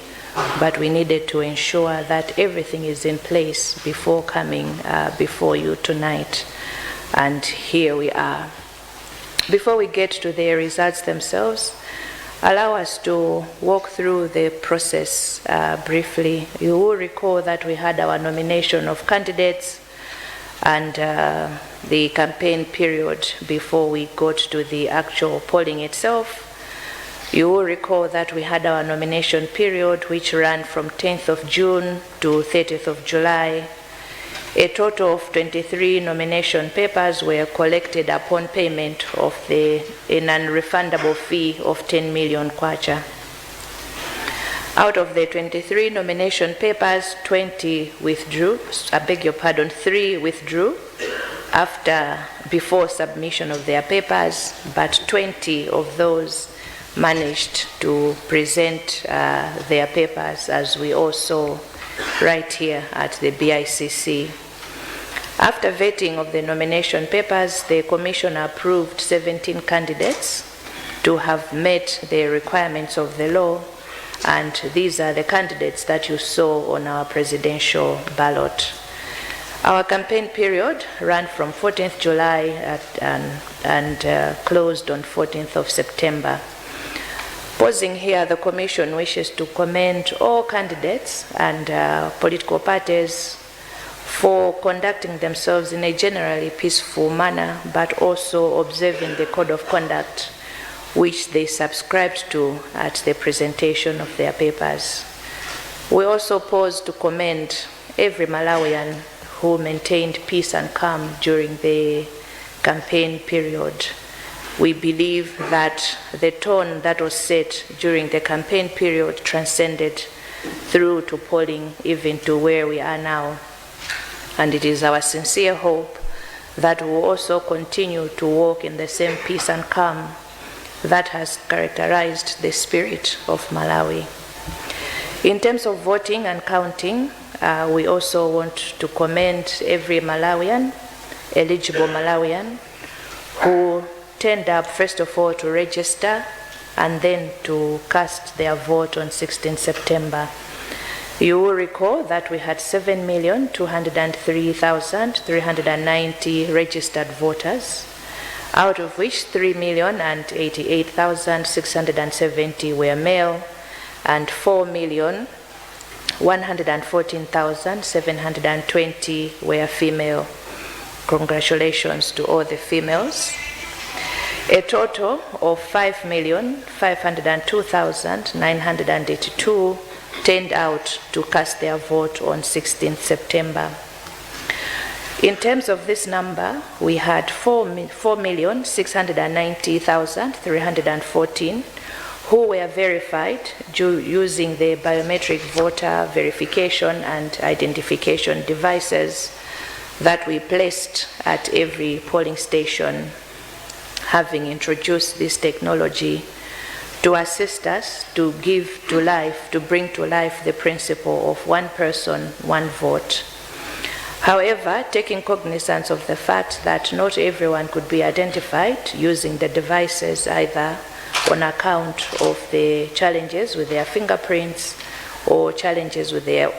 but we needed to ensure that everything is in place before coming before you tonight. And here we are. Before we get to the results themselves, allow us to walk through the process briefly. You will recall that we had our nomination of candidates and the campaign period before we got to the actual polling itself. You will recall that we had our nomination period, which ran from 10th of June to 30th of July. A total of 23 nomination papers were collected upon payment of a non-refundable fee of 10 million kwacha. Out of the 23 nomination papers, 20 withdrew, I beg your pardon, 3 withdrew before submission of their papers, but 20 of those managed to present their papers, as we all saw right here at the BICC. After vetting of the nomination papers, the Commission approved 17 candidates to have met the requirements of the law, and these are the candidates that you saw on our presidential ballot. Our campaign period ran from 14th July and closed on 14th of September. Pausing here, the Commission wishes to commend all candidates and political parties for conducting themselves in a generally peaceful manner, but also observing the code of conduct which they subscribed to at the presentation of their papers. We also pause to commend every Malawian who maintained peace and calm during the campaign period. We believe that the tone that was set during the campaign period transcended through to polling, even to where we are now. And it is our sincere hope that we will also continue to walk in the same peace and calm that has characterized the spirit of Malawi. In terms of voting and counting, we also want to commend every Malawian, eligible Malawian, who turned up first of all to register and then to cast their vote on 16 September. You will recall that we had 7,203,390 registered voters, out of which 3,088,670 were male and 4,114,720 were female. Congratulations to all the females. A total of 5,502,982 turned out to cast their vote on 16 September. In terms of this number, we had 4,690,314 who were verified using the biometric voter verification and identification devices that we placed at every polling station, having introduced this technology to assist us to give to life, to bring to life the principle of one person, one vote. However, taking cognizance of the fact that not everyone could be identified using the devices, either on account of the challenges with their fingerprints or challenges with their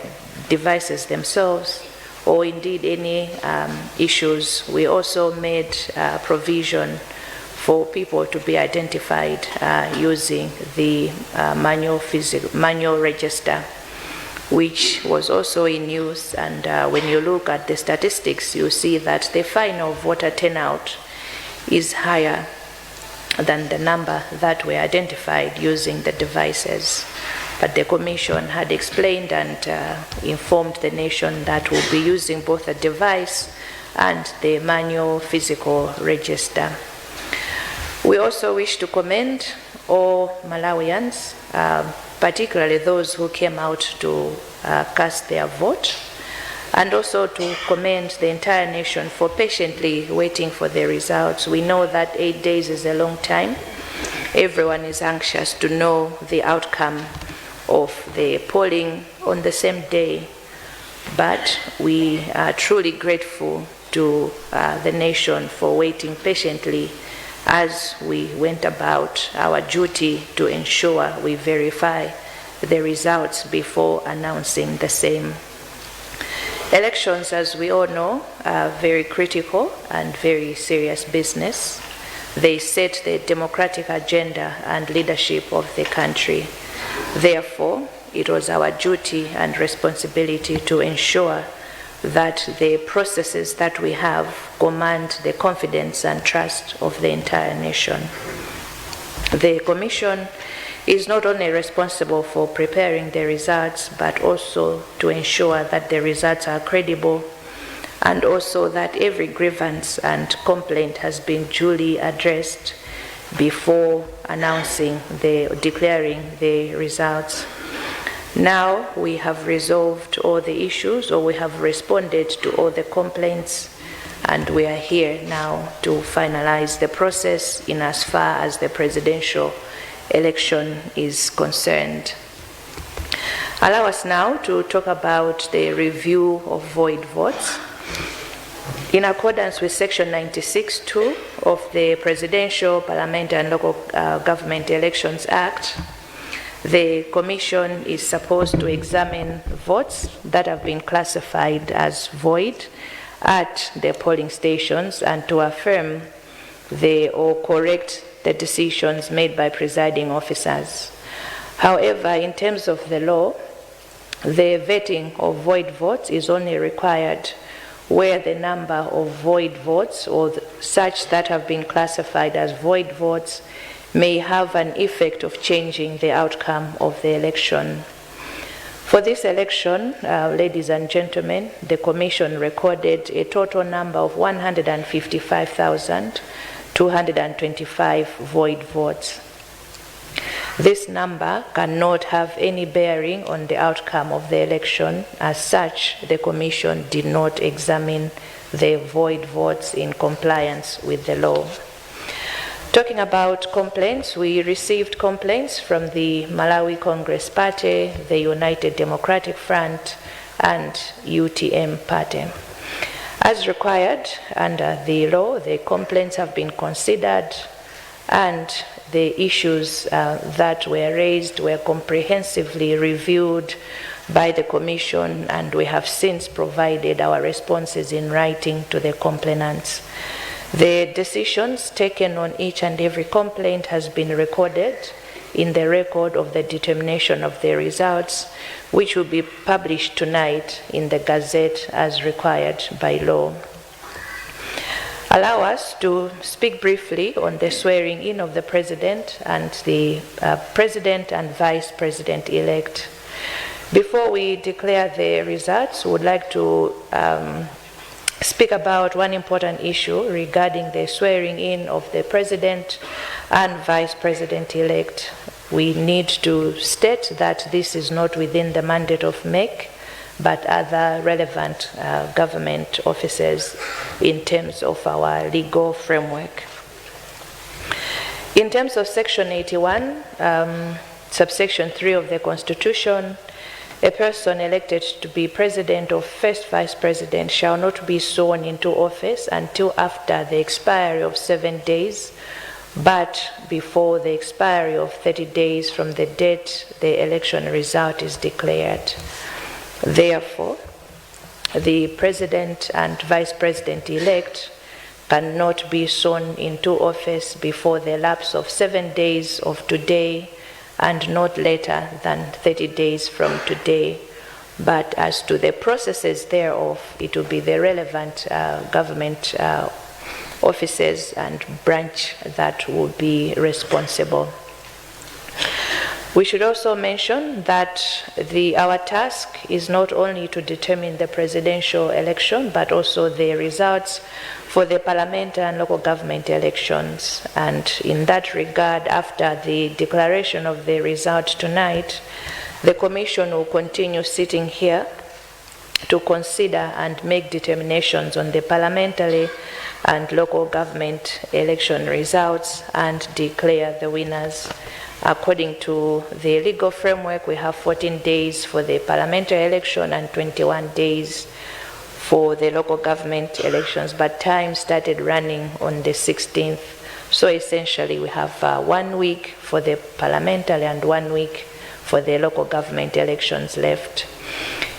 devices themselves, or indeed any issues, we also made provision for people to be identified using the manual register, which was also in use. And when you look at the statistics, you see that the final voter turnout is higher than the number that were identified using the devices. But the Commission had explained and informed the nation that we'll be using both the device and the manual physical register. We also wish to commend all Malawians, particularly those who came out to cast their vote, and also to commend the entire nation for patiently waiting for the results. We know that 8 days is a long time. Everyone is anxious to know the outcome of the polling on the same day, but we are truly grateful to the nation for waiting patiently as we went about our duty to ensure we verify the results before announcing the same. Elections, as we all know, are very critical and very serious business. They set the democratic agenda and leadership of the country. Therefore, it was our duty and responsibility to ensure that the processes that we have command the confidence and trust of the entire nation. The Commission is not only responsible for preparing the results, but also to ensure that the results are credible and also that every grievance and complaint has been duly addressed before announcing the declaring the results. Now we have resolved all the issues, or we have responded to all the complaints, and we are here now to finalize the process in as far as the presidential election is concerned. Allow us now to talk about the review of void votes. In accordance with Section 96(2) of the Presidential, Parliamentary and Local Government Elections Act, the Commission is supposed to examine votes that have been classified as void at the polling stations and to affirm the or correct the decisions made by presiding officers. However, in terms of the law, the vetting of void votes is only required where the number of void votes or such that have been classified as void votes may have an effect of changing the outcome of the election. For this election, ladies and gentlemen, the Commission recorded a total number of 155,225 void votes. This number cannot have any bearing on the outcome of the election. As such, the Commission did not examine the void votes in compliance with the law. Talking about complaints, we received complaints from the Malawi Congress Party, the United Democratic Front, and UTM Party. As required under the law, the complaints have been considered and the issues that were raised were comprehensively reviewed by the Commission, and we have since provided our responses in writing to the complainants. The decisions taken on each and every complaint has been recorded in the record of the determination of the results, which will be published tonight in the Gazette as required by law. Allow us to speak briefly on the swearing in of the President and the President and Vice President-elect. Before we declare the results, we would like to speak about one important issue regarding the swearing in of the President and Vice President-elect. We need to state that this is not within the mandate of MEC, but other relevant government offices in terms of our legal framework. In terms of Section 81, subsection 3 of the Constitution, a person elected to be President or First Vice President shall not be sworn into office until after the expiry of 7 days, but before the expiry of 30 days from the date the election result is declared. Therefore, the President and Vice President-elect cannot be sworn into office before the lapse of 7 days of today and not later than 30 days from today. But as to the processes thereof, it will be the relevant government offices and branch that will be responsible. We should also mention that our task is not only to determine the presidential election, but also the results for the parliamentary and local government elections. And in that regard, after the declaration of the result tonight, the Commission will continue sitting here to consider and make determinations on the parliamentary and local government election results and declare the winners. According to the legal framework, we have 14 days for the parliamentary election and 21 days for the local government elections, but time started running on the 16th. So essentially we have 1 week for the parliamentary and 1 week for the local government elections left.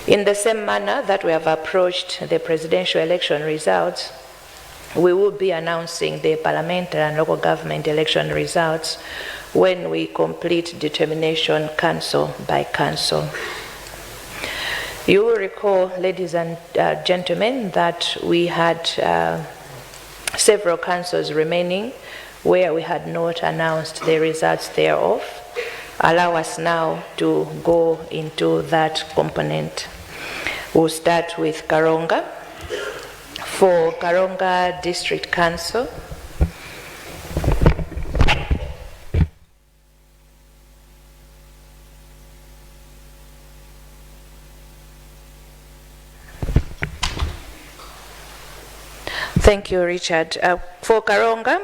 In the same manner that we have approached the presidential election results, we will be announcing the parliamentary and local government election results when we complete determination council by council. You will recall, ladies and gentlemen, that we had several councils remaining where we had not announced the results thereof. Allow us now to go into that component. We'll start with Karonga. For Karonga District Council, Thank you, Richard. For Karonga,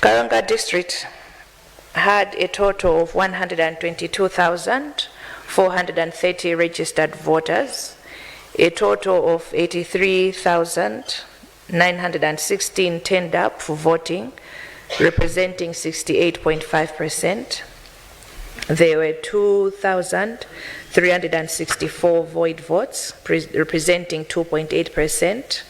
Karonga District had a total of 122,430 registered voters, a total of 83,916 turned up for voting, representing 68.5%. There were 2,364 void votes, representing 2.8%.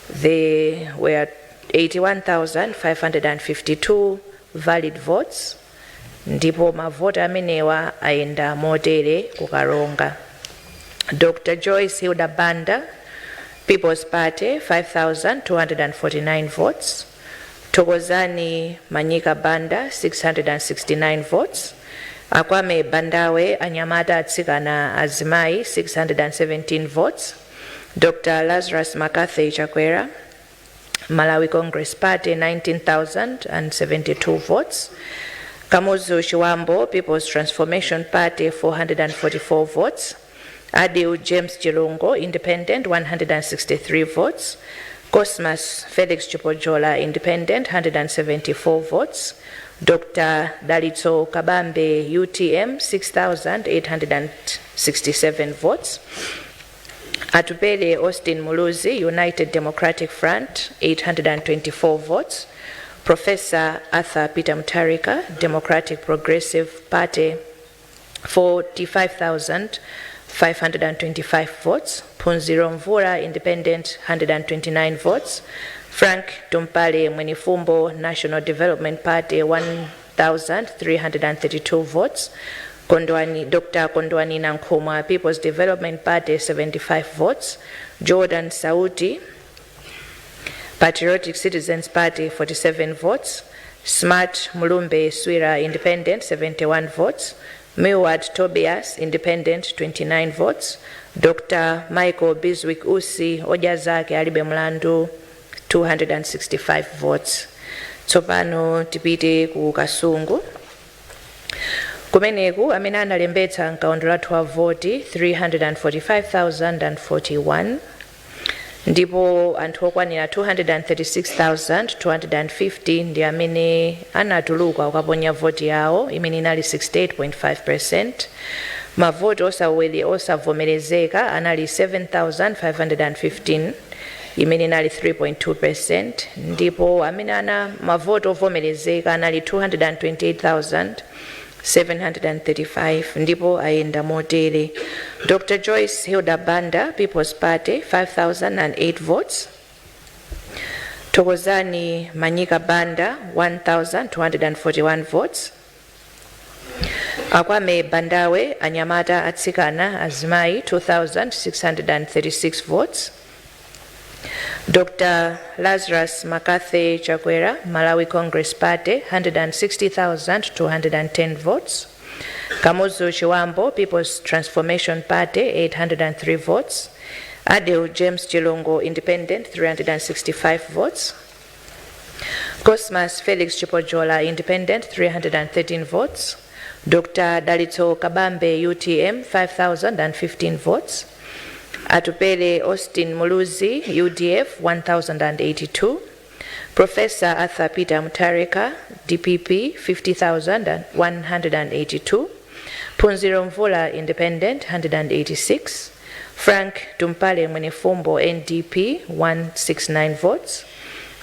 There were 81,552 valid votes. Ndipo mavoti amenewa ayenda motere ku Karonga. Dr. Joyce Hilda Banda, People's Party, 5,249 votes. Thokozani Manyika Banda, 669 votes. Akwame Bandawe, Anyamata Atsikana Azimai, 617 votes. Dr. Lazarus McCarthy Chakwera, Malawi Congress Party, 19,072 votes. Kamuzu Chibambo, People's Transformation Party, 444 votes. Adil James Chilungo, Independent, 163 votes. Cosmas Felix Chipojola, Independent, 174 votes. Dr. Dalitso Kabambe, UTM, 6,867 votes. Atupele Austin Muluzi, United Democratic Front, 824 votes. Professor Arthur Peter Mutharika, Democratic Progressive Party, 45,525 votes. Phunziro Mvura, Independent, 129 votes. Frank Tumpale Mwenifumbo, National Development Party, 1,332 votes. Kondwani, Dr. Kondwani Nankhumwa, People's Development Party, 75 votes. Jordan Sauti, Patriotic Citizens Party, 47 votes. Smart Mulumbe Swira, Independent, 71 votes. Milward Tobias, Independent, 29 votes. Dr. Michael Bizwick Usi, Odya Zake Alibe Mlandu, 265 votes. Tsopano tipite ku Kasungu. Kumeneku amene analembetsa mkaundula wathu wa voti 345,041, ndipo anthu okwanira 236,250 ndi amene anatuluka kukaponya voti yawo, imene inali 68.5. Mavoti osavomerezeka anali 7,515, imene inali 3.2, ndipo amene ana mavoti ovomerezeka anali 228,735, ndipo ayenda motere: Dr Joyce Hilda Banda, People's Party, 5008 votes. Thokozani Manyika Banda, 1241 votes. Akwame Bandawe, anyamata, atsikana, azimayi, 2636 votes. Dr Lazarus McCarthy Chakwera, Malawi Congress Party, 160,210 votes. Kamuzu Chibambo, People's Transformation Party, 803 votes. Adil James Chilungo, Independent, 365 votes. Cosmas Felix Chipojola, Independent, 313 votes. Dr Dalitso Kabambe, UTM, 5015 votes. Atupele Austin Muluzi, UDF, 1082. Professor Arthur Peter Mutharika, DPP, 50,182. Phunziro Mvula, Independent, 186. Frank Tumpale Mwenifumbo, NDP, 169 votes.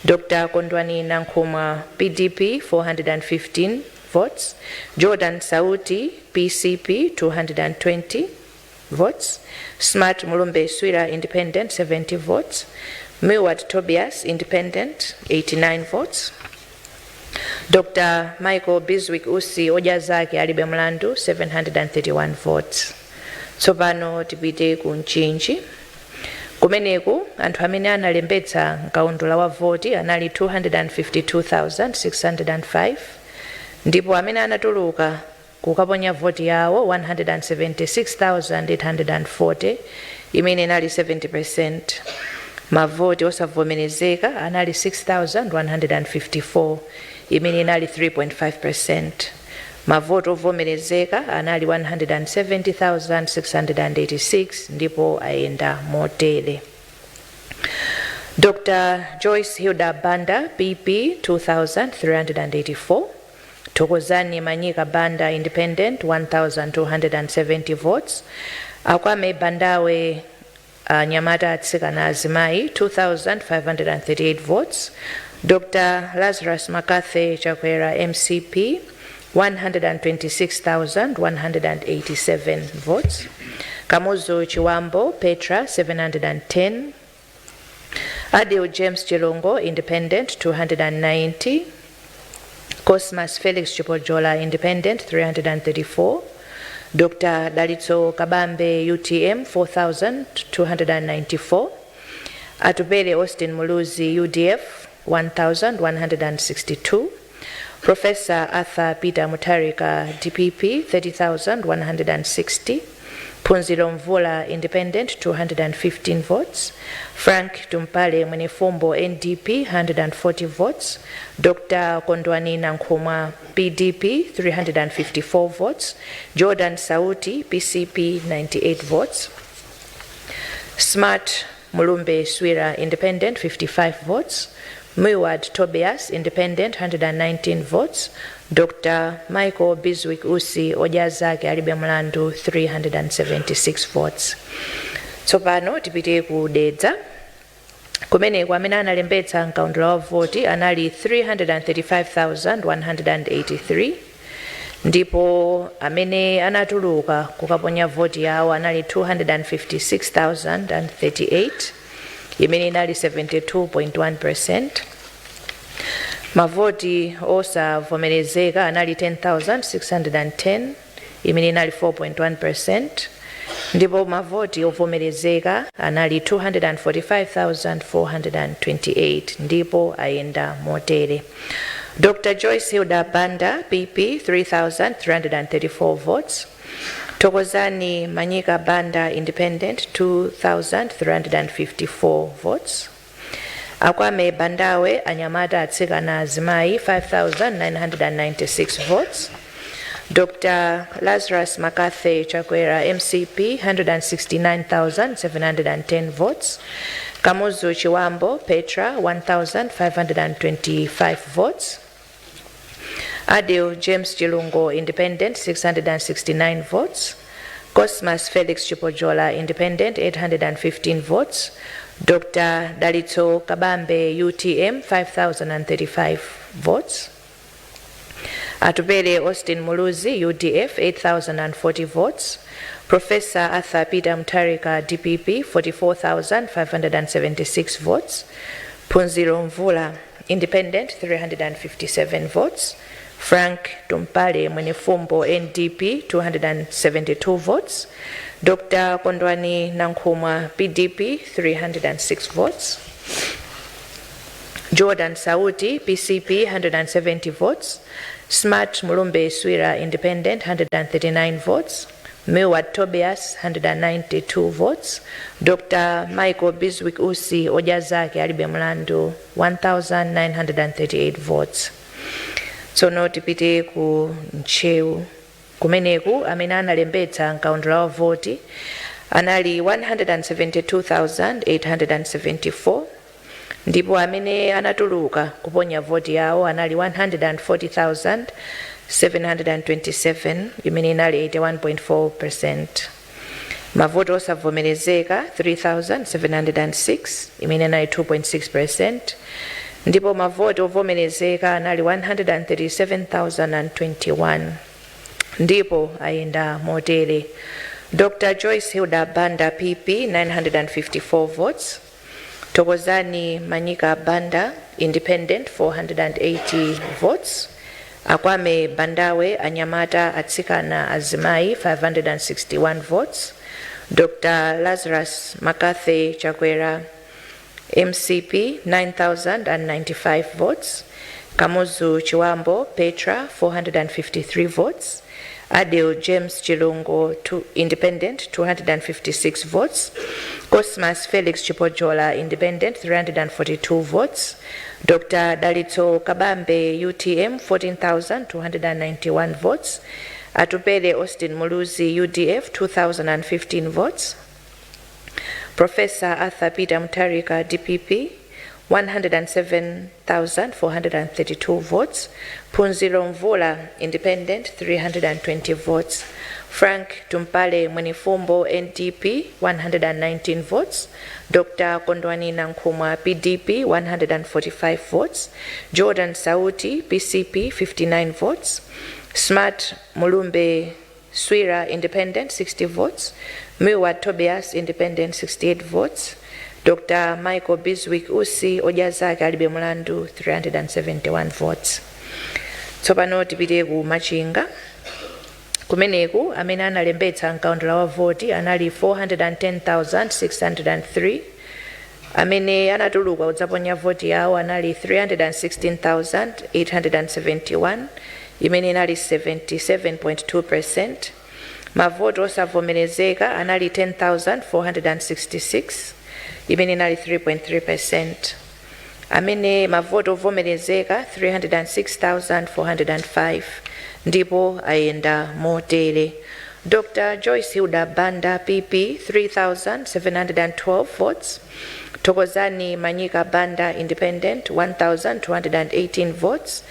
Dr Kondwani Nankhumwa, PDP, 415 votes. Jordan Sauti, PCP, 220 votes. Smart Mulumbe Swira, Independent, 70 votes. Milward Tobias, Independent, 89 votes. Dr Michael Bizwick Usi, Odya Zake Alibe Mlandu, 731 votes. Tsopano tipite ku Mchinji. Kumeneku anthu amene analembetsa mkaundula wa voti anali 252,605, ndipo amene anatuluka kukaponya voti yawo 176,840, imene inali 70. Mavoti osavomerezeka anali 6154, imene inali 3.5. Mavoti ovomerezeka anali 170,686, ndipo ayenda motere: Dr Joyce Hilda Banda, PP, 2384. Thokozani Manyika Banda, Independent, 1270 votes. Akwame Bandawe, anyamata, atsikana, azimayi, 2538 votes. Dr Lazarus McCarthy Chakwera, MCP, 126,187 votes. Kamuzu Chibambo Petra, 710. Adil James Chilungo, Independent, 290. Cosmas Felix Chipojola, Independent, 334. Dr Dalitso Kabambe, UTM, 4294. Atupele Austin Muluzi, UDF, 1162. Professor Arthur Peter Mutharika, DPP, 30,160. Phunziro Mvula, Independent, 215 votes. Frank Tumpale Mwenifumbo, NDP, 140 votes. Dr. Kondwani Nankhumwa, PDP, 354 votes. Jordan Sauti, PCP, 98 votes. Smart Mulumbe Swira, Independent, 55 votes. Milward Tobias, Independent, 119 votes. Dr. Michael Bizwick Usi, Odya Zake Alibe Mlandu, 376 votes. Tsopano tipite ku Dedza. Kumeneko amene analembetsa mkaundula wa voti anali 335,183, ndipo amene anatuluka kukaponya voti yawo anali 256,038, imene inali 72.1. Mavoti osavomerezeka anali 10,610, imene inali 4.1, ndipo mavoti ovomerezeka anali 245,428, ndipo ayenda motere: Dr. Joyce Hilda Banda, PP, 3334 votes. Thokozani Manyika Banda, Independent, 2354 votes. Akwame Bandawe, anyamata, atsikana, azimayi, 5996 votes. Dr. Lazarus McCarthy Chakwera, MCP, 169,710 votes. Kamuzu Chiwambo Petra, 1525 votes. Adil James Chilungo, Independent, 669 votes. Cosmas Felix Chipojola, Independent, 815 votes. Dr. Dalitso Kabambe, UTM, 5035 votes. Atupele Austin Muluzi, UDF, 8040 votes. Professor Arthur Peter Mutharika, DPP, 44,576 votes. Phunziro Mvula, Independent, 357 votes. Frank Tumpale Mwenifumbo, NDP, 272 votes. Dr. Kondwani Nankhumwa, PDP, 306 votes. Jordan Sauti, PCP, 170 votes. Smart Mulumbe Swira, Independent, 139 votes. Milward Tobias, 192 votes. Dr. Michael Bizwick Usi, Odya Zake Alibe Mlandu, 1938 votes. Tsono tipite ku Ntcheu. Kumeneku amene analembetsa mkaundula wa voti anali 172,874, ndipo amene anatuluka kuponya voti yawo anali 140,727, imene inali 81.4. Mavoti osavomerezeka 3706, imene inali 2.6, ndipo mavoti ovomerezeka anali 137,021, ndipo ayenda motere: Dr. Joyce Hilda Banda, PP, 954 votes. Thokozani Manyika Banda, Independent, 480 votes. Akwame Bandawe, anyamata, atsikana, azimayi, 561 votes. Dr. Lazarus McCarthy Chakwera, MCP, 9095 votes. Kamuzu Chiwambo Petra, 453 votes. Adil James Chilungo, Independent, 256 votes. Cosmas Felix Chipojola, Independent, 342 votes. Dr. Dalitso Kabambe, UTM, 14,291 votes. Atupele Austin Muluzi, UDF, 2015 votes. Professor Arthur Peter Mutharika, DPP, 107,432 votes. Phunziro Mvula, Independent, 320 votes. Frank Tumpale Mwenifumbo, NDP, 119 votes. Dr. Kondwani Nankhumwa, PDP, 145 votes. Jordan Sauti, PCP, 59 votes. Smart Mulumbe Swira, Independent, 60 votes. Milward Tobias, Independent, 68 votes. Dr. Michael Bizwick Usi, Odya Zake Alibe Mlandu, 371 votes. Tsopano tipite ku Machinga. Kumeneku amene analembetsa mkaundula wa voti anali 410,603. Amene anatuluka kudzaponya voti yawo anali 316,871, imene inali 77.2. Mavoti osavomerezeka anali 10,466, imene inali 3.3%. Amene mavoti ovomerezeka 306,405, ndipo ayenda motere: Dr Joyce Hilda Banda, PP, 3712 votes. Thokozani Manyika Banda, Independent, 1218 votes.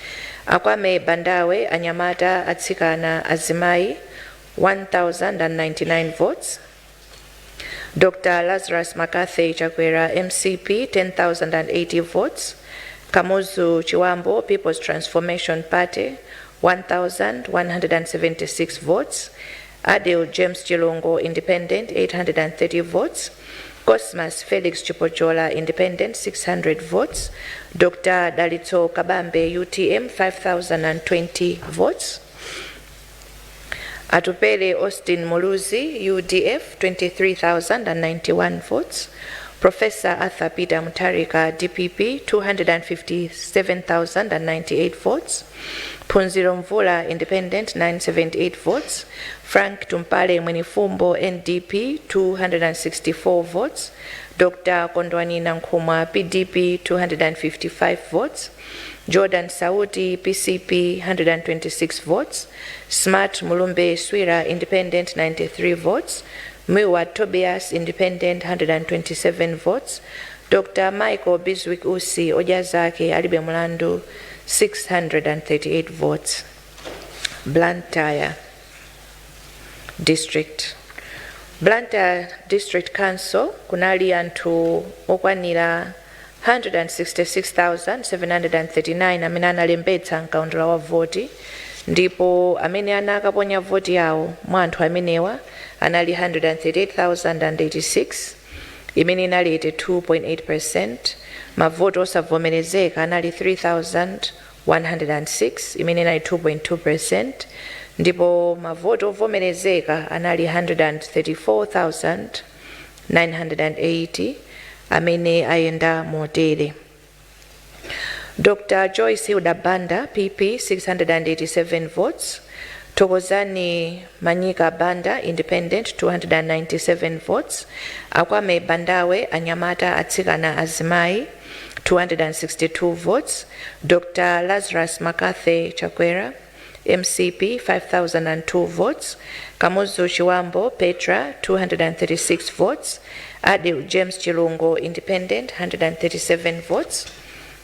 Akwame Bandawe, anyamata, atsikana, azimayi, 1099 votes. Dr Lazarus McCarthy Chakwera, MCP, 10,080 votes. Kamuzu Chiwambo, People's Transformation Party, 1176 votes. Adil James Chilungo, Independent, 830 votes. Cosmas Felix Chipochola, Independent, 600 votes. Dr Dalitso Kabambe, UTM, 5020 votes. Atupele Austin Muluzi, UDF, 23,091 votes. Professor Arthur Peter Mutharika, DPP, 257,098 votes. Phunziro Mvula, Independent, 978 votes. Frank Tumpale Mwenifumbo, NDP, 264 votes. Dr. Kondwani Nankhumwa, PDP, 255 votes. Jordan Sauti, PCP, 126 votes. Smart Mulumbe Swira, Independent, 93 votes. Miwa Tobias, Independent, 127 votes. Dr. Michael Bizwick Usi, Odya Zake Alibe Mulandu, 638 votes. Blantyre District. Blantyre District Council kunali anthu okwanira 166,739 amene analembetsa mkaundula wa voti, ndipo amene anakaponya voti yawo mwa anthu amenewa anali 138,086, imene inali 82.8%. Mavoti osavomerezeka anali 3,106, imene inali 2.2%, ndipo mavoti ovomerezeka anali 134,980, amene ayenda motere: Dr Joyce Hilda Banda, PP, 687 votes. Thokozani Manyika Banda, Independent, 297 votes. Akwame Bandawe, anyamata, atsikana, azimayi, 262 votes. Dr Lazarus McCarthy Chakwera, MCP, 5002 votes. Kamuzu Chiwambo Petra, 236 votes. Adil James Chilungo, Independent, 137 votes.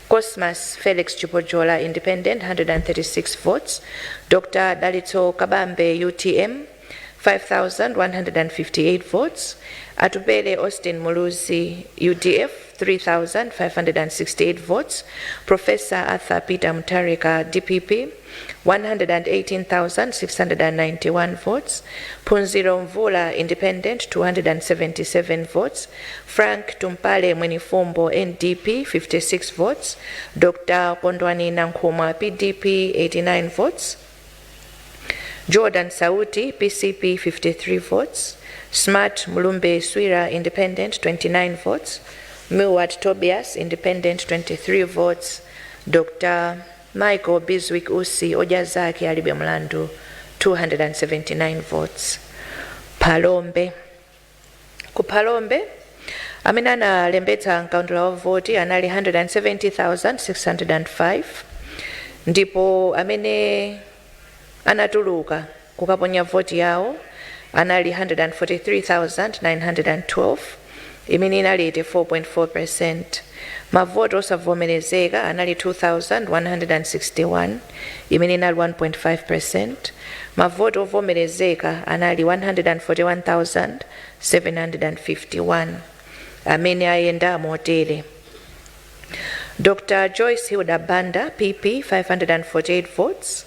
Cosmas Felix Chipojola, Independent, 136 votes. Dr. Dalitso Kabambe, UTM, 5,158 votes. Atupele Austin Muluzi, UDF, 3,568 votes. Professor Arthur Peter Mutharika, DPP, 118,691 votes. Phunziro Mvula, Independent, 277 votes. Frank Tumpale Mwenifumbo, NDP, 56 votes. Dr. Kondwani Nankhumwa, PDP, 89 votes. Jordan Sauti, PCP, 53 votes. Smart Mulumbe Swira, Independent, 29 votes. Milward Tobias, Independent, 23 votes. Dr. Michael Bizwick Usi, Odya Zake Alibe Mlandu, 279 votes. Phalombe. Ku Phalombe, amene analembetsa mkaundula wa voti anali 170,605, ndipo amene anatuluka kukaponya voti yawo anali 143,912, imene inali 84.4%. Mavoti osavomerezeka anali 2161, imene inali 1.5%. Mavoti ovomerezeka anali 141,751, amene ayenda motere: Dr Joyce Hilda Banda, PP, 548 votes.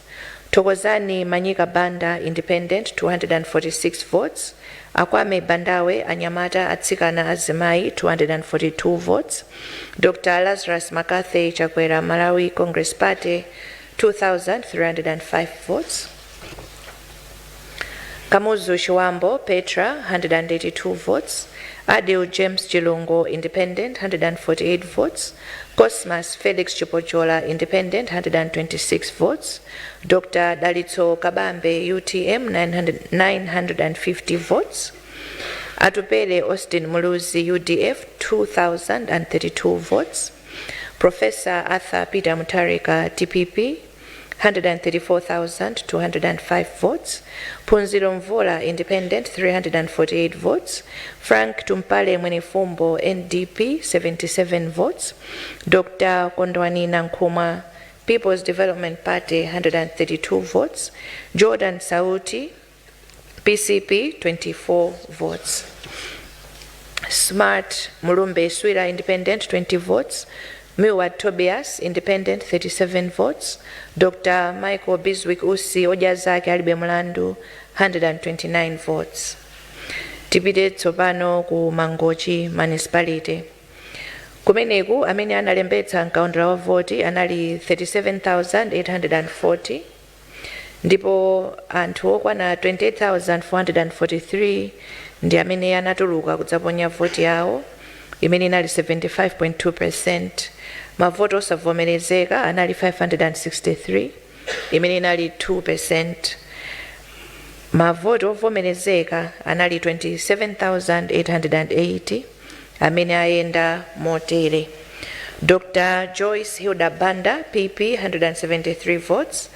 Thokozani Manyika Banda, Independent, 246 votes. Akwame Bandawe, anyamata, atsikana, azimayi, 242 votes. Dr Lazarus McCarthy Chakwera, Malawi Congress Party, 2305 votes. Kamuzu Chiwambo Petra, 182 votes. Adil James Chilungo, Independent, 148 votes. Cosmas Felix Chipochola, Independent, 126 votes. Dr. Dalitso Kabambe, UTM, 900, 950 votes. Atupele Austin Muluzi, UDF, 2,032 votes. Professor Arthur Peter Mutharika, DPP, 134,205 votes. Phunziro Mvula, Independent, 348 votes. Frank Tumpale Mwenifumbo, NDP, 77 votes. Dr. Kondwani Nankhumwa, People's Development Party, 132 votes. Jordan Sauti, PCP, 24 votes. Smart Mulumbe Swira, Independent, 20 votes. Milward Tobias, Independent, 37 votes. Dr. Michael Bizwick Usi, Odya Zake Alibe Mlandu, 129 votes. Tipite tsopano ku Mangochi Municipality. Kumeneku amene analembetsa mkaundula wa voti anali 37,840, ndipo anthu okwana 28,443 ndi amene anatuluka kudzaponya voti yawo, imene inali 75.2. Mavoti osavomerezeka anali 563, imene inali 2. Mavoti ovomerezeka anali 27,880, amene ayenda motere: Dr. Joyce Hilda Banda, PP, 173 votes.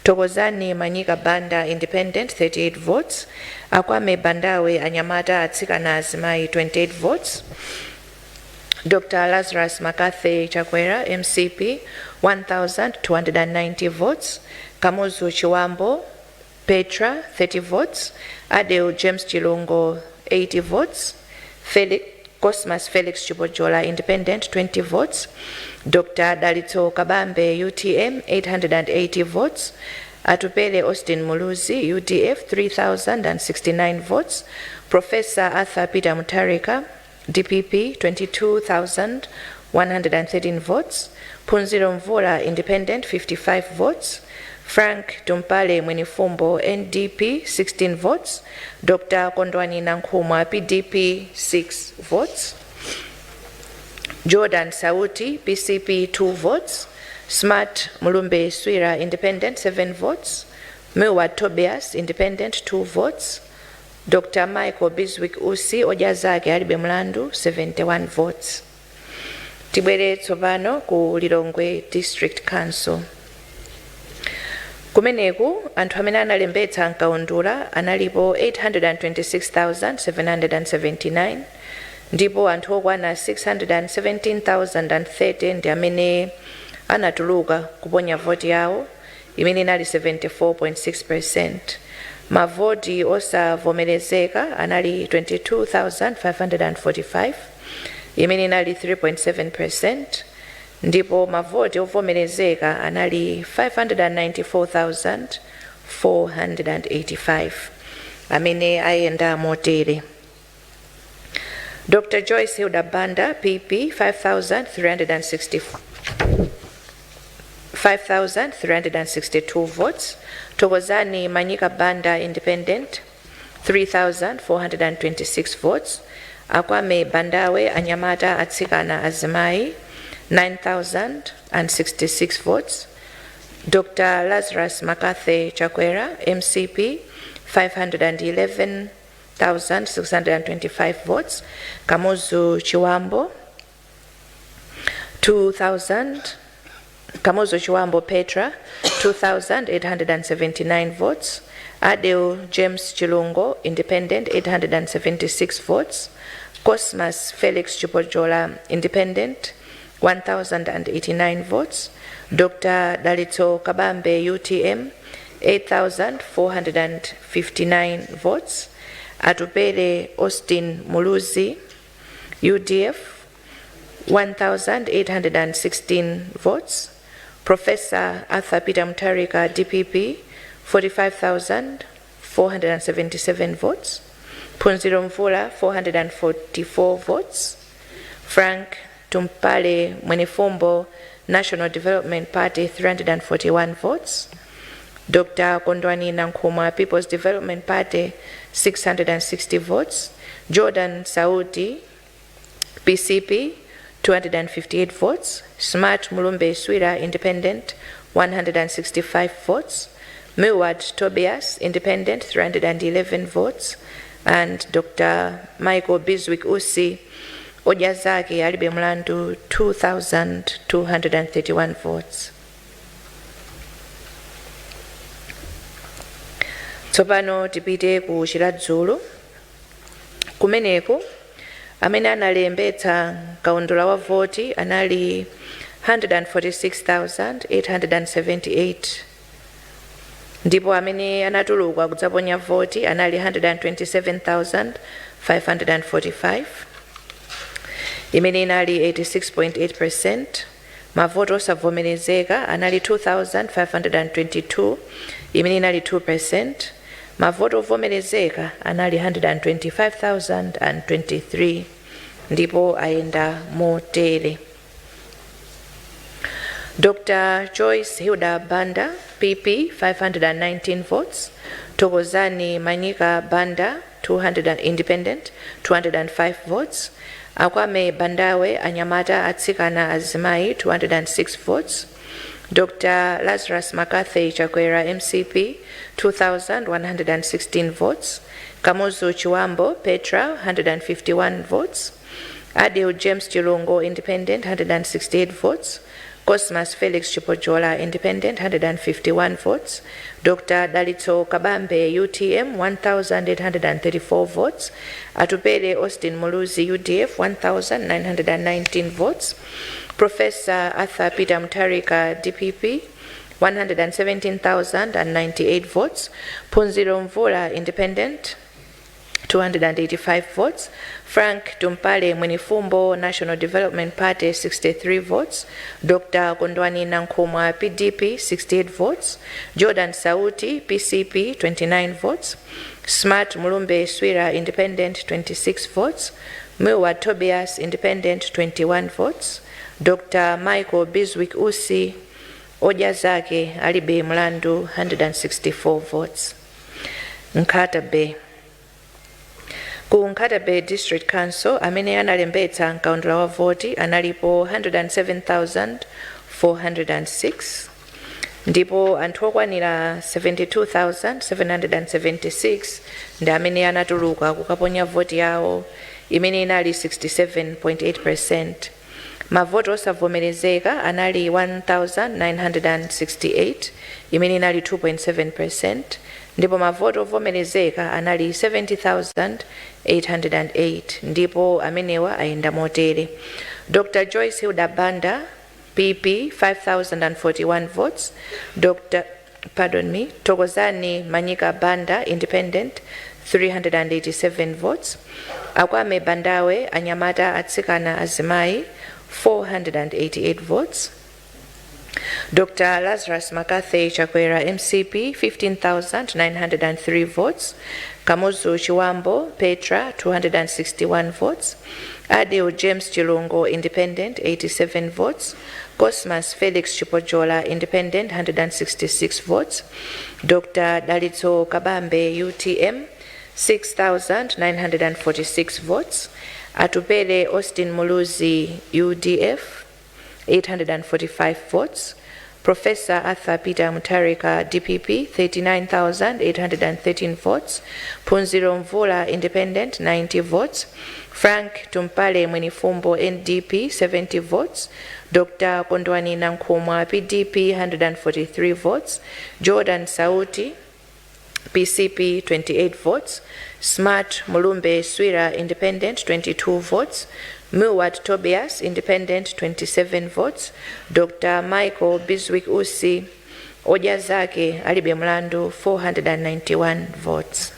Thokozani Manyika Banda, Independent, 38 votes. Akwame Bandawe, anyamata, atsikana, azimayi, 28 votes. Dr. Lazarus McCarthy Chakwera, MCP, 1290 votes. Kamuzu Chiwambo Petra, 30 votes. Adel James Chilungo, 80 votes. Felix, Cosmas Felix Chipojola, Independent, 20 votes. Dr. Dalitso Kabambe, UTM, 880 votes. Atupele Austin Muluzi, UDF, 3069 votes. Professor Arthur Peter Mutharika, DPP, 22,113 votes. Phunziro Mvula, Independent, 55 votes. Frank Tumpale Mwenifumbo, NDP, 16 votes. Dr. Kondwani Nankhumwa, PDP, 6 votes. Jordan Sauti, PCP, 2 votes. Smart Mulumbe Swira, Independent, 7 votes. Milward Tobias, Independent, 2 votes. Dr. Michael Bizwick Usi, Odya Zake Alibe Mlandu, 71 votes. Tibwere tsopano ku Lilongwe District Council. Kumeneku anthu amene analembetsa mkaundula analipo 826,779, ndipo anthu okwana 617,030 ndi amene anatuluka kuponya voti yawo, imene inali 74.6. Mavoti osavomerezeka anali 22,545, imene inali 3.7, ndipo mavoti ovomerezeka anali 594,485, amene ayenda motere: Dr. Joyce Hilda Banda, PP, 5360 5,362 votes. Thokozani Manyika Banda, Independent, 3,426 votes. Akwame Bandawe, anyamata, atsikana, azimayi, 9,066 votes. Dr. Lazarus McCarthy Chakwera, MCP, 511,625 votes. Kamuzu Chiwambo, 2,000 Kamuzu Chiwambo Petra, 2,879 votes. Adil James Chilungo, Independent, 876 votes. Cosmas Felix Chipojola, Independent, 1,089 votes. Dr. Dalitso Kabambe, UTM, 8,459 votes. Atupele Austin Muluzi, UDF, 1,816 votes. Professor Arthur Peter Mutharika, DPP, 45,477 votes. Phunziro Mvula, 444 votes. Frank Tumpale Mwenifumbo, National Development Party, 341 votes. Dr. Kondwani Nankhumwa, People's Development Party, 660 votes. Jordan Sauti PCP 258 votes, Smart Mulumbe Swira Independent 165 votes, Milward Tobias Independent 311 votes, and Dr. Michael Bizwick Usi Odya Zake Alibe Mlandu 2,231 votes. Tsopano tipite ku Chiradzulu. Kumeneko amene analembetsa kaundula wa voti anali 146,878 ndipo amene anatuluka kudzaponya voti anali 127,545, imene inali 86.8%. Mavoti osavomerezeka anali 2,522, imene inali 2%. Mavoti ovomerezeka anali 125,023 ndipo ayenda motere: Dr. Joyce Hilda Banda PP 519 votes, Thokozani Manyika Banda 200 Independent 205 votes, Akwame Bandawe Anyamata Atsikana Azimai 206 votes, Dr. Lazarus McCarthy Chakwera MCP 2116 votes, Kamuzu Chiwambo Petra 151 votes, Adil James Chilungo Independent 168 votes, Cosmas Felix Chipojola Independent 151 votes, Dr. Dalitso Kabambe UTM 1834 votes, Atupele Austin Muluzi UDF 1919 votes, Professor Arthur Peter Mutharika DPP 117,098 votes, Phunziro Mvula Independent 285 votes, Frank Tumpale Mwenifumbo National Development Party 63 votes, Dr. Kondwani Nankhumwa PDP 68 votes, Jordan Sauti PCP 29 votes, Smart Mulumbe Swira Independent 26 votes, Milward Tobias Independent 21 votes, Dr. Michael Bizwick Usi Odya Zake Alibe Mlandu 164 votes. Nkhata Bay. Ku Nkhata Bay District Council amene analembetsa mkaundula wa voti analipo 107,406 ndipo anthu okwanira 72,776 ndi amene anatuluka kukaponya voti yawo, imene inali 67.8%. Mavoti osavomerezeka anali 1968, imene inali 2.7%, ndipo mavoti ovomerezeka anali 70,808 ndipo amenewa ayenda motere: Dr. Joyce Hilda Banda PP 5041 votes, Dr. pardon me, Thokozani Manyika Banda Independent 387 votes, Akwame Bandawe Anyamata Atsikana Azimai 488 votes, Dr. Lazarus McCarthy Chakwera MCP 15,903 votes, Kamuzu Chiwambo Petra 261 votes, Adil James Chilungo Independent 87 votes, Cosmas Felix Chipojola Independent 166 votes, Dr. Dalitso Kabambe UTM 6,946 votes, Atupele Austin Muluzi UDF 845 votes, Professor Arthur Peter Mutharika DPP 39,813 votes, Phunziro Mvula Independent 90 votes, Frank Tumpale Mwenifumbo NDP 70 votes, Dr. Kondwani Nankhumwa PDP 143 votes, Jordan Sauti PCP 28 votes, Smart Mulumbe Swira Independent 22 votes, Milward Tobias Independent 27 votes, Dr. Michael Bizwick Usi Odya Zake Alibe Mlandu 491 votes.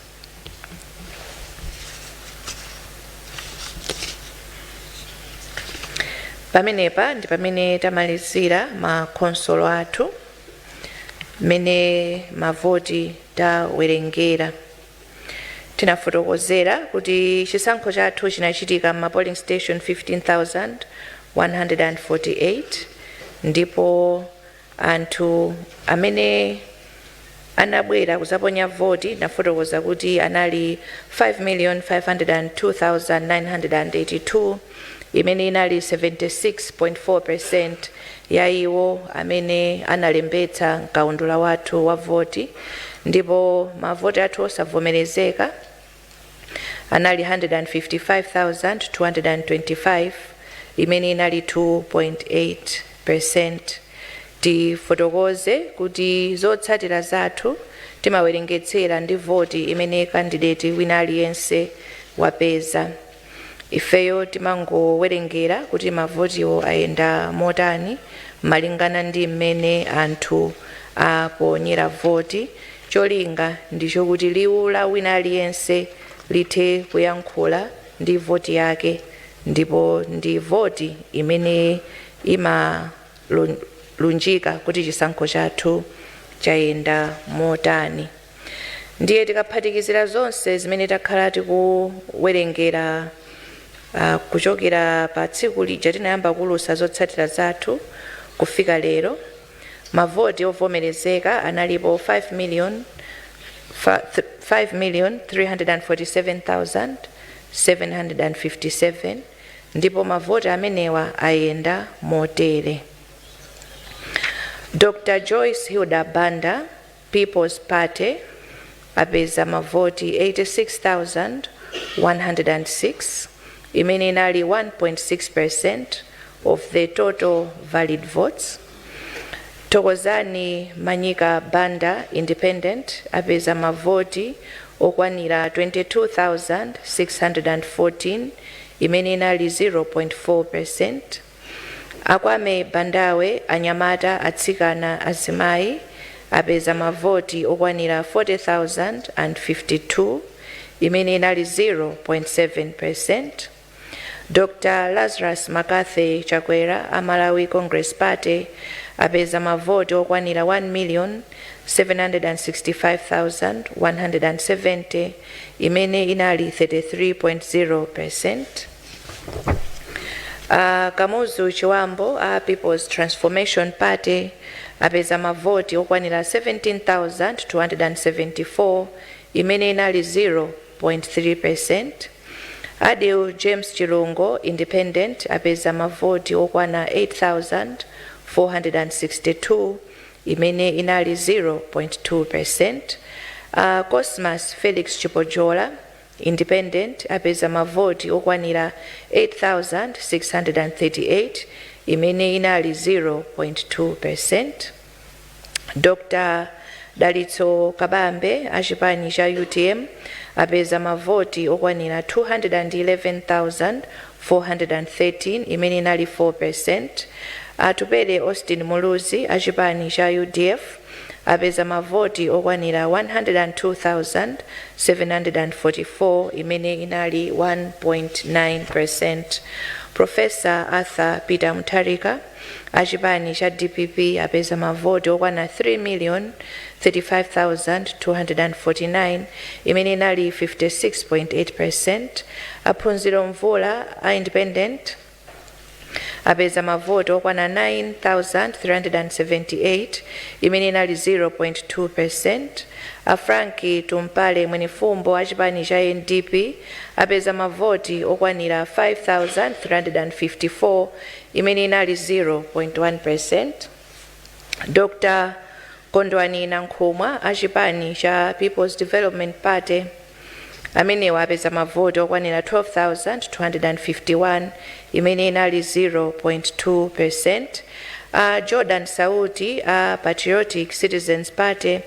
Pamenepa ndi pamene tamalizira makhonsolo athu mmene mavoti tawerengera. Tinafotokozera kuti chisankho chathu chinachitika ma polling station 15,148 ndipo anthu amene Anabwera kuzaponya voti, nafotokoza kuti anali 5,502,982, imene inali 76.4% ya iwo amene analembetsa mkaundula wathu wa voti, ndipo mavoti athu osavomerezeka anali 155,225, imene inali 2.8%. Tifotokoze kuti zotsatira zathu timawerengetsera ndi voti imene candidate wina aliyense wapeza. Ifeyo timangowerengera kuti mavotiwo ayenda motani malingana ndi mmene anthu aponyera voti. Cholinga ndichokuti liwu la wina aliyense lithe kuyankhula ndi voti yake, ndipo ndi voti imene imalunjika kuti chisankho chathu chayenda motani. Ndiye tikaphatikizira zonse zimene takhala tikuwerengera kuchokera pa tsiku lija tinayamba kulusa zotsatira zathu kufika lero, mavoti ovomerezeka analipo 5 million 347,757, ndipo mavoti amenewa ayenda motere: Dr Joyce Hilda Banda, People's Party, apeza mavoti 86,106, imene inali 1.6% of the total valid votes. Thokozani Manyika Banda, Independent, apeza mavoti okwanira 22,614, imene inali 0.4%. Akwame Bandawe, anyamata, atsikana, azimayi, apeza mavoti okwanira 40,052, imene inali 0.7%. Dr Lazarus McCarthy Chakwera a Malawi Congress Party apeza mavoti okwanira 1 million 765,170, imene inali 33.0%. Kamuzu Chiwambo a People's Transformation Party apeza mavoti okwanira 17,274, imene inali 0.3%. Adil James Chilungo, Independent, apeza mavoti okwana 8,462, imene inali 0.2%. Cosmas Felix Chipojola, Independent, apeza mavoti okwanira 8638, imene inali 0.2%. Dr Dalitso Kabambe achipani cha UTM apeza mavoti okwanira 211,413, imene inali 4%. Atupele Austin Muluzi achipani cha UDF apeza mavoti okwanira 102,744, imene inali 1.9%. Professor Arthur Peter Mutharika achipani cha DPP apeza mavoti okwana 3 million 35,249, imene inali 56.8%. Aphunziro Mvula a Independent apeza mavoti okwana 9378, imene inali 0.2%. A Frank Tumpale Mwenifumbo achipani cha NDP apeza mavoti okwanira 5354, imene inali 0.1%. Dr Kondwani Nankhumwa achipani cha People's Development Party amenewa apeza mavoti okwanira 12,251, imene inali 0.2%. Jordan Sauti a Patriotic Citizens Party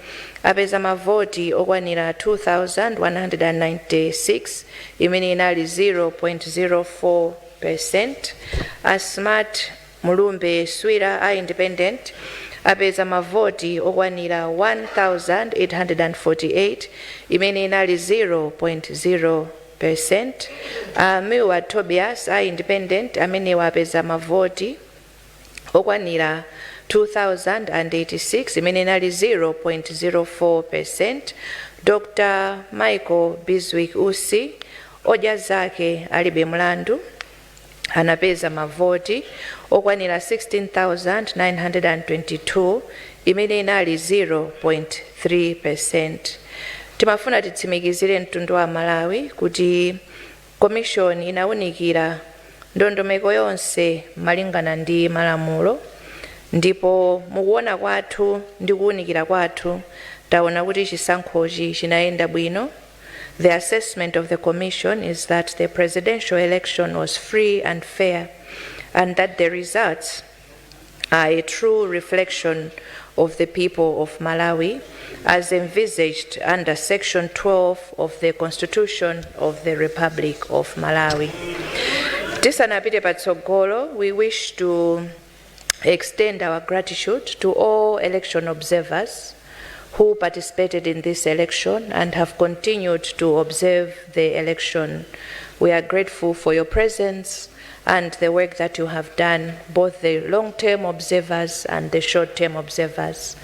apeza mavoti okwanira 2196, imene inali 0.04%. A Smart Mulumbe Swira a Independent apeza mavoti okwanira 1848, imene inali 0.0%. Miwa Tobias a Independent amenewa apeza mavoti okwanira 2086, imene inali 0.04%. Dr Michael Bizwick Usi, odya zake alibe mlandu. Anapeza mavoti okwanira 16,922, imene inali 0.3. Timafuna titsimikizire mtundu wa Malawi kuti Commission inawunikira ndondomeko yonse malingana ndi malamulo, ndipo mukuona kwathu ndi kuwunikira kwathu taona kuti chisankhochi chinayenda bwino. The assessment of the Commission is that the presidential election was free and fair and that the results are a true reflection of the people of Malawi as envisaged under Section 12 of the Constitution of the Republic of Malawi. Tisanapite patsogolo, we wish to extend our gratitude to all election observers who participated in this election and have continued to observe the election. We are grateful for your presence and the work that you have done, both the long-term observers and the short-term observers.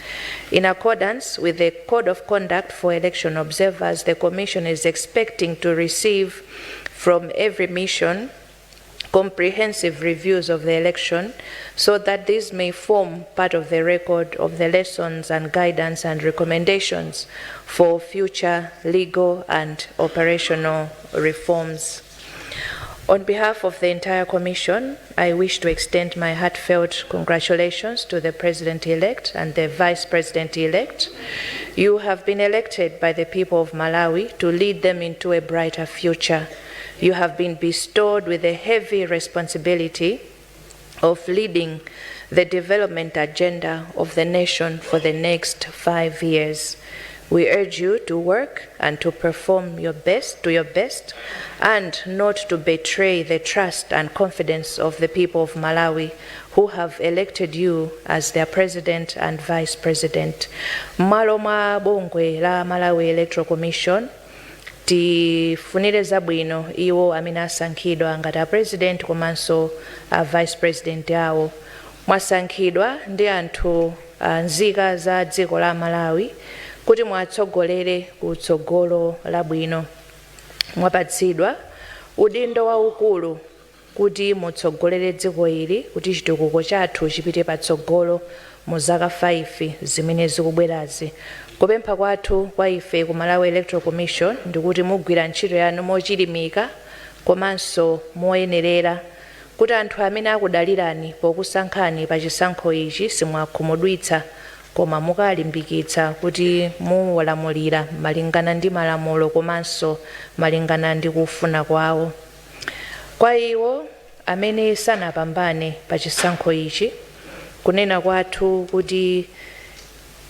In accordance with the Code of Conduct for Election Observers, the Commission is expecting to receive from every mission comprehensive reviews of the election so that these may form part of the record of the lessons and guidance and recommendations for future legal and operational reforms. On behalf of the entire Commission, I wish to extend my heartfelt congratulations to the President-elect and the Vice President-elect. You have been elected by the people of Malawi to lead them into a brighter future. You have been bestowed with a heavy responsibility of leading the development agenda of the nation for the next 5 years. We urge you to work and to perform your best, to your best, and not to betray the trust and confidence of the people of Malawi who have elected you as their president and vice president. M'malo mwa bungwe la Malawi Electoral Commission, tifunire zabwino iwo amene asankhidwa ngati a president komanso a vice president awo. Mwasankhidwa ndi anthu, nzika za dziko la Malawi, kuti mwatsogolere ku tsogolo labwino. Mwapatsidwa udindo waukulu kuti mutsogolere dziko ili kuti chitukuko chathu chipite patsogolo mu zaka 5 zimene zikubwerazi. Kupempha kwathu kwa ife ku Malawi Electoral Commission ndikuti mugwira ntchito yanu mochilimika komanso moyenerera, kuti anthu amene akudalirani pokusankhani pa chisankho ichi simwakhumudwitsa, koma mukalimbikitsa kuti muwalamulira malingana ndi malamulo komanso malingana ndi kufuna kwawo. Kwa iwo amene sanapambane pa chisankho ichi, kunena kwathu kuti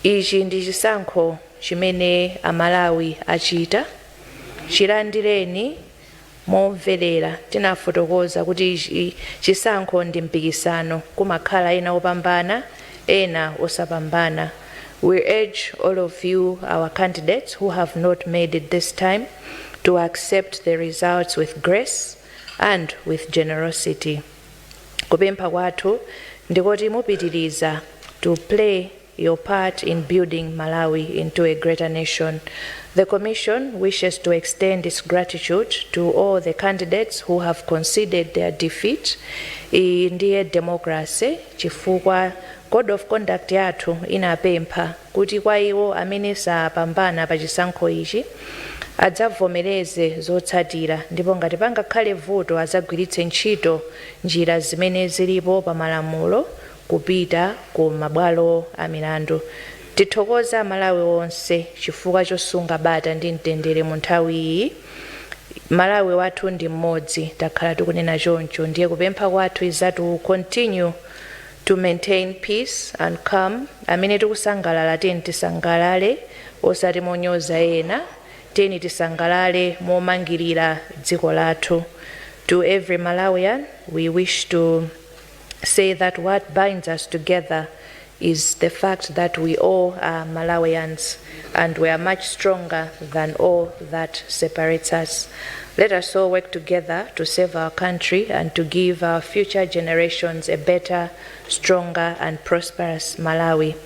ichi ndi chisankho chimene Amalawi achita, chilandireni momverera. Tinafotokoza kuti chisankho ndi mpikisano, kumakhala ena opambana, ena osapambana. We urge all of you, our candidates who have not made it this time, to accept the results with grace and with generosity. Kupempha kwathu ndikoti mupitiriza to play your part in building Malawi into a greater nation. The Commission wishes to extend its gratitude to all the candidates who have conceded their defeat. Iyi ndiye democracy, chifukwa Code of Conduct yathu inapempha kuti kwa iwo amene sapambana pa chisankho ichi adzavomereze zotsatira, ndipo ngati pangakhale vuto adzagwiritse ntchito njira zimene zilipo pa malamulo kupita ku mabwalo a milandu. Tithokoza Amalawi onse chifukwa chosunga bata ndi mtendere mu nthawi iyi. Malawi wathu ndi mmodzi, takhala tikunena choncho. Ndiye kupempha kwathu is that we will continue to maintain peace and calm. Amene tikusangalala, tiyeni tisangalale osati monyoza ena, tiyeni tisangalale momangirira dziko lathu. To every Malawian, we wish to say that what binds us together is the fact that we all are Malawians and we are much stronger than all that separates us. Let us all work together to save our country and to give our future generations a better, stronger, and prosperous Malawi.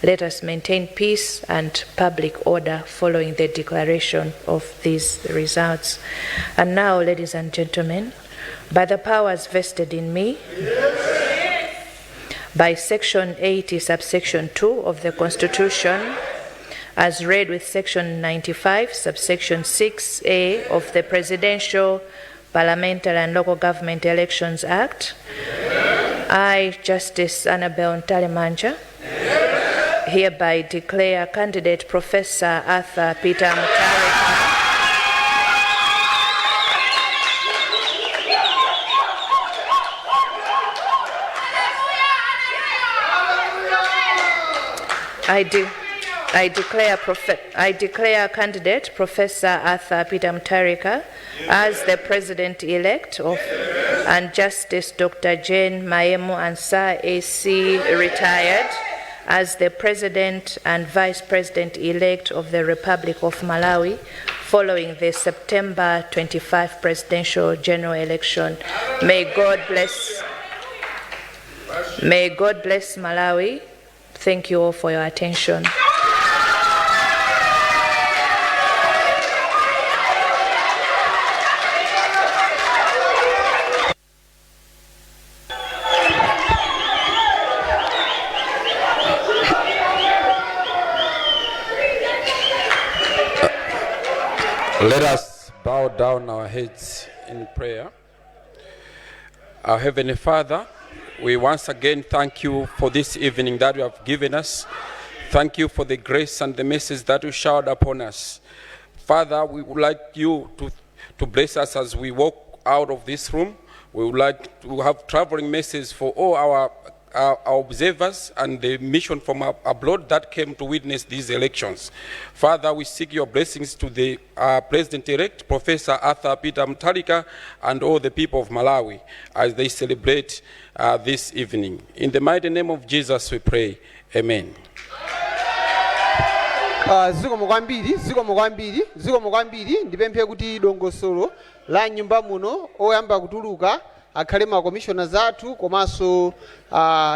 Let us maintain peace and public order following the declaration of these results. And now, ladies and gentlemen, By the powers vested in me by Section 80, subsection 2 of the Constitution, as read with Section 95, subsection 6A of the Presidential, Parliamentary and Local Government Elections Act, I, Justice Annabel Mtalimanja, hereby declare candidate Professor Arthur Peter Mutharika I declare candidate Professor Arthur Peter Mutharika as the president-elect of and Justice Dr. Jane Maemu Ansah AC retired as the president and vice president-elect of the Republic of Malawi following the September 25 presidential general election. May God bless Malawi. Thank you all for your attention. Let us bow down our heads in prayer. Our Heavenly Father, we once again thank you for this evening that you have given us. Thank you for the grace and the message that you showered upon us. Father, we would like you to bless us as we walk out of this room. We would like to have traveling messages for all our observers and the mission from abroad that came to witness these elections. Father, we seek your blessings to the President-elect, Professor Arthur Peter Mutharika, and all the people of Malawi as they celebrate this evening. In the mighty name of Jesus we pray. Amen. Zikomo kwambiri, zikomo kwambiri, zikomo kwambiri. Ndipemphe kuti dongosolo la nyumba muno, oyamba kutuluka akhale ma commissioners athu komanso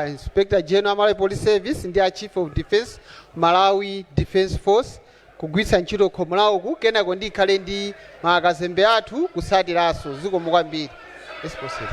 Inspector General Malawi Police Service ndi a Chief of Defence, Malawi Defence Force, kugwiritsa ntchito khomo lawoku, kenako ndikhale ndi makazembe athu kusatiranso. Zikomo kwambiri. Let's proceed.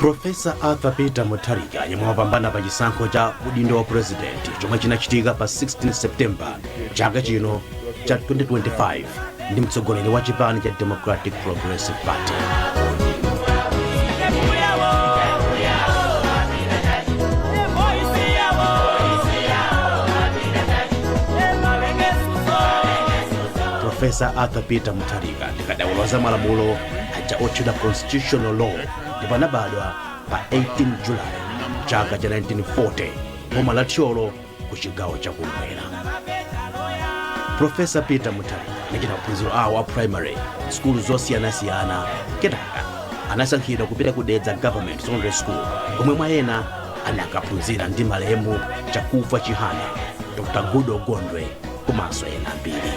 Profesa Arthur Peter Mutharika, yemwe wapambana pa chisankho cha udindo wa purezidenti chomwe chinachitika pa 16 September chaka chino cha 2025, ndi mtsogoleri wa chipani cha Democratic Progressive Party. Profesa Arthur Peter Mutharika ndi kadaulo za malamulo aja otchedwa constitutional law, ndipo anabadwa pa 18 Julayi chaka cha 1940, boma la Thyolo ku chigawo chakumwera. Profesa Peter Mutharika anachita maphunziro awo a primary sukulu zosiyanasiyana, kenaka anasankhidwa kupita ku Dedza Government Secondary School, komwe mwa ena anakaphunzira ndi malemu Chakufwa Chihana, Dr Goodall Gondwe komanso ena ambiri.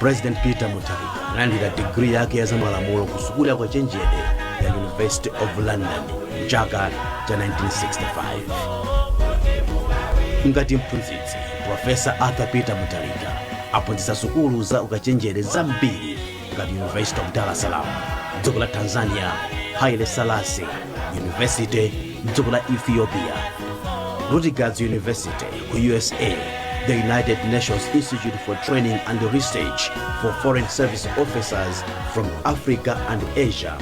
President Peter Mutharika analandira digiri yake ya zamalamulo ku sukulu ya ukachenjede ya University of London mchaka cha 1965. Ngati mphunzitsi, Profesa Arthur Peter Mutharika aphunzitsa sukulu za ukachenjede zambiri ngati University of Dar es Salaam mdziko la Tanzania, Haile Selassie University mdziko la Ethiopia, Rutgers University ku USA, the United Nations Institute for Training and Research for Foreign Service Officers from Africa and Asia,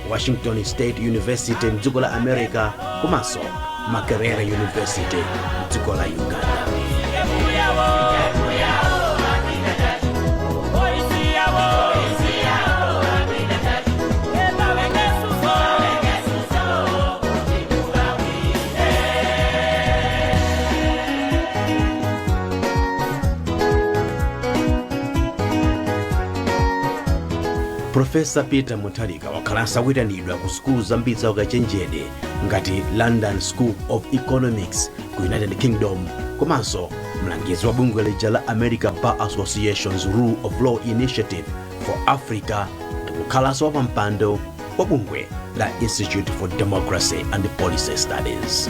Washington State University mdziko la America, komanso Makerere University mdziko la Uganda. Profesa Peter Mutharika wakhalanso akuyitanidwa ku sukulu zambiri za ukachenjede ngati London School of Economics ku United Kingdom, komanso mlangizi wa bungwe lija la America Bar Association's Rule of Law Initiative for Africa, ndi kukhalanso wapampando wa bungwe la Institute for Democracy and Policy Studies.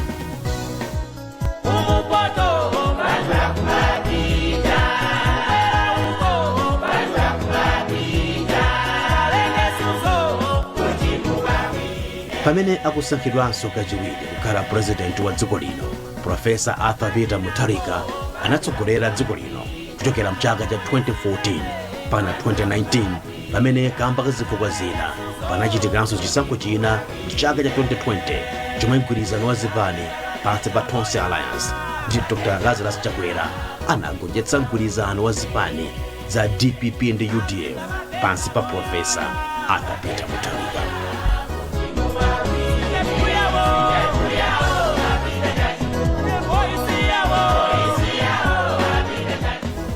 Pamene akusankhidwanso kachiwiri kukhala purezidenti wa dziko lino, Profesa Arthur Peter Mutharika anatsogolera dziko lino kuchokera mchaka cha 2014 mpaka 2019, pamene kamba ka zifukwa zina panachitikanso chisankho china mchaka cha 2020, chomwe mgwirizano wa zipani pansi pa Tonse Alliance ndi Dr Lazarus Chakwera anagonjetsa mgwirizano wa zipani za DPP ndi UDF pansi pa Profesa Arthur Peter Mutharika.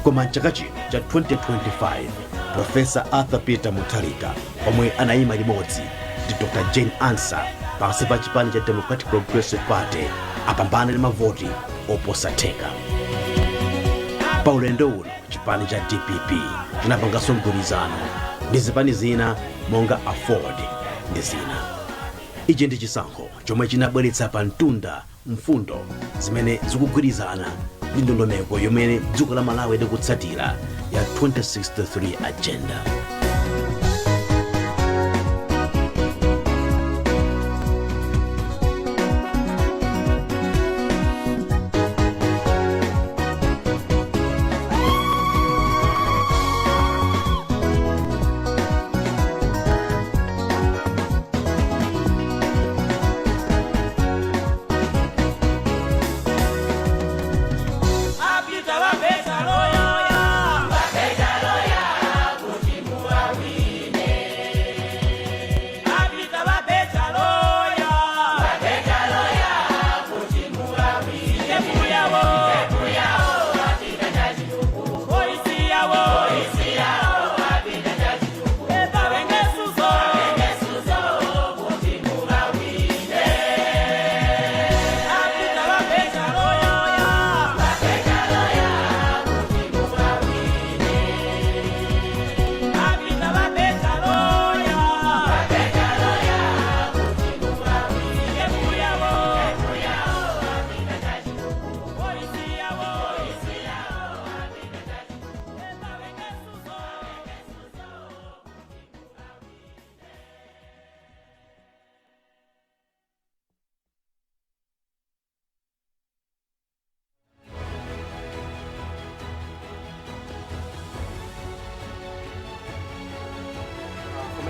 Koma mchaka chino cha 2025, Profesa Arthur Peter Mutharika, omwe anayima limodzi ndi Dr Jane Ansah pansi pa chipani cha Democratic Progressive Party, apambana ndi mavoti oposa theka. Pa ulendo uno chipani cha DPP chinapanganso mgwirizano ndi zipani zina monga AFORD ndi zina. Ichi ndi chisankho chomwe chinabweretsa pa mtunda mfundo zimene zikugwirizana ndi ndondomeko yomwe dziko la Malawi likutsatira ya 2063 Agenda.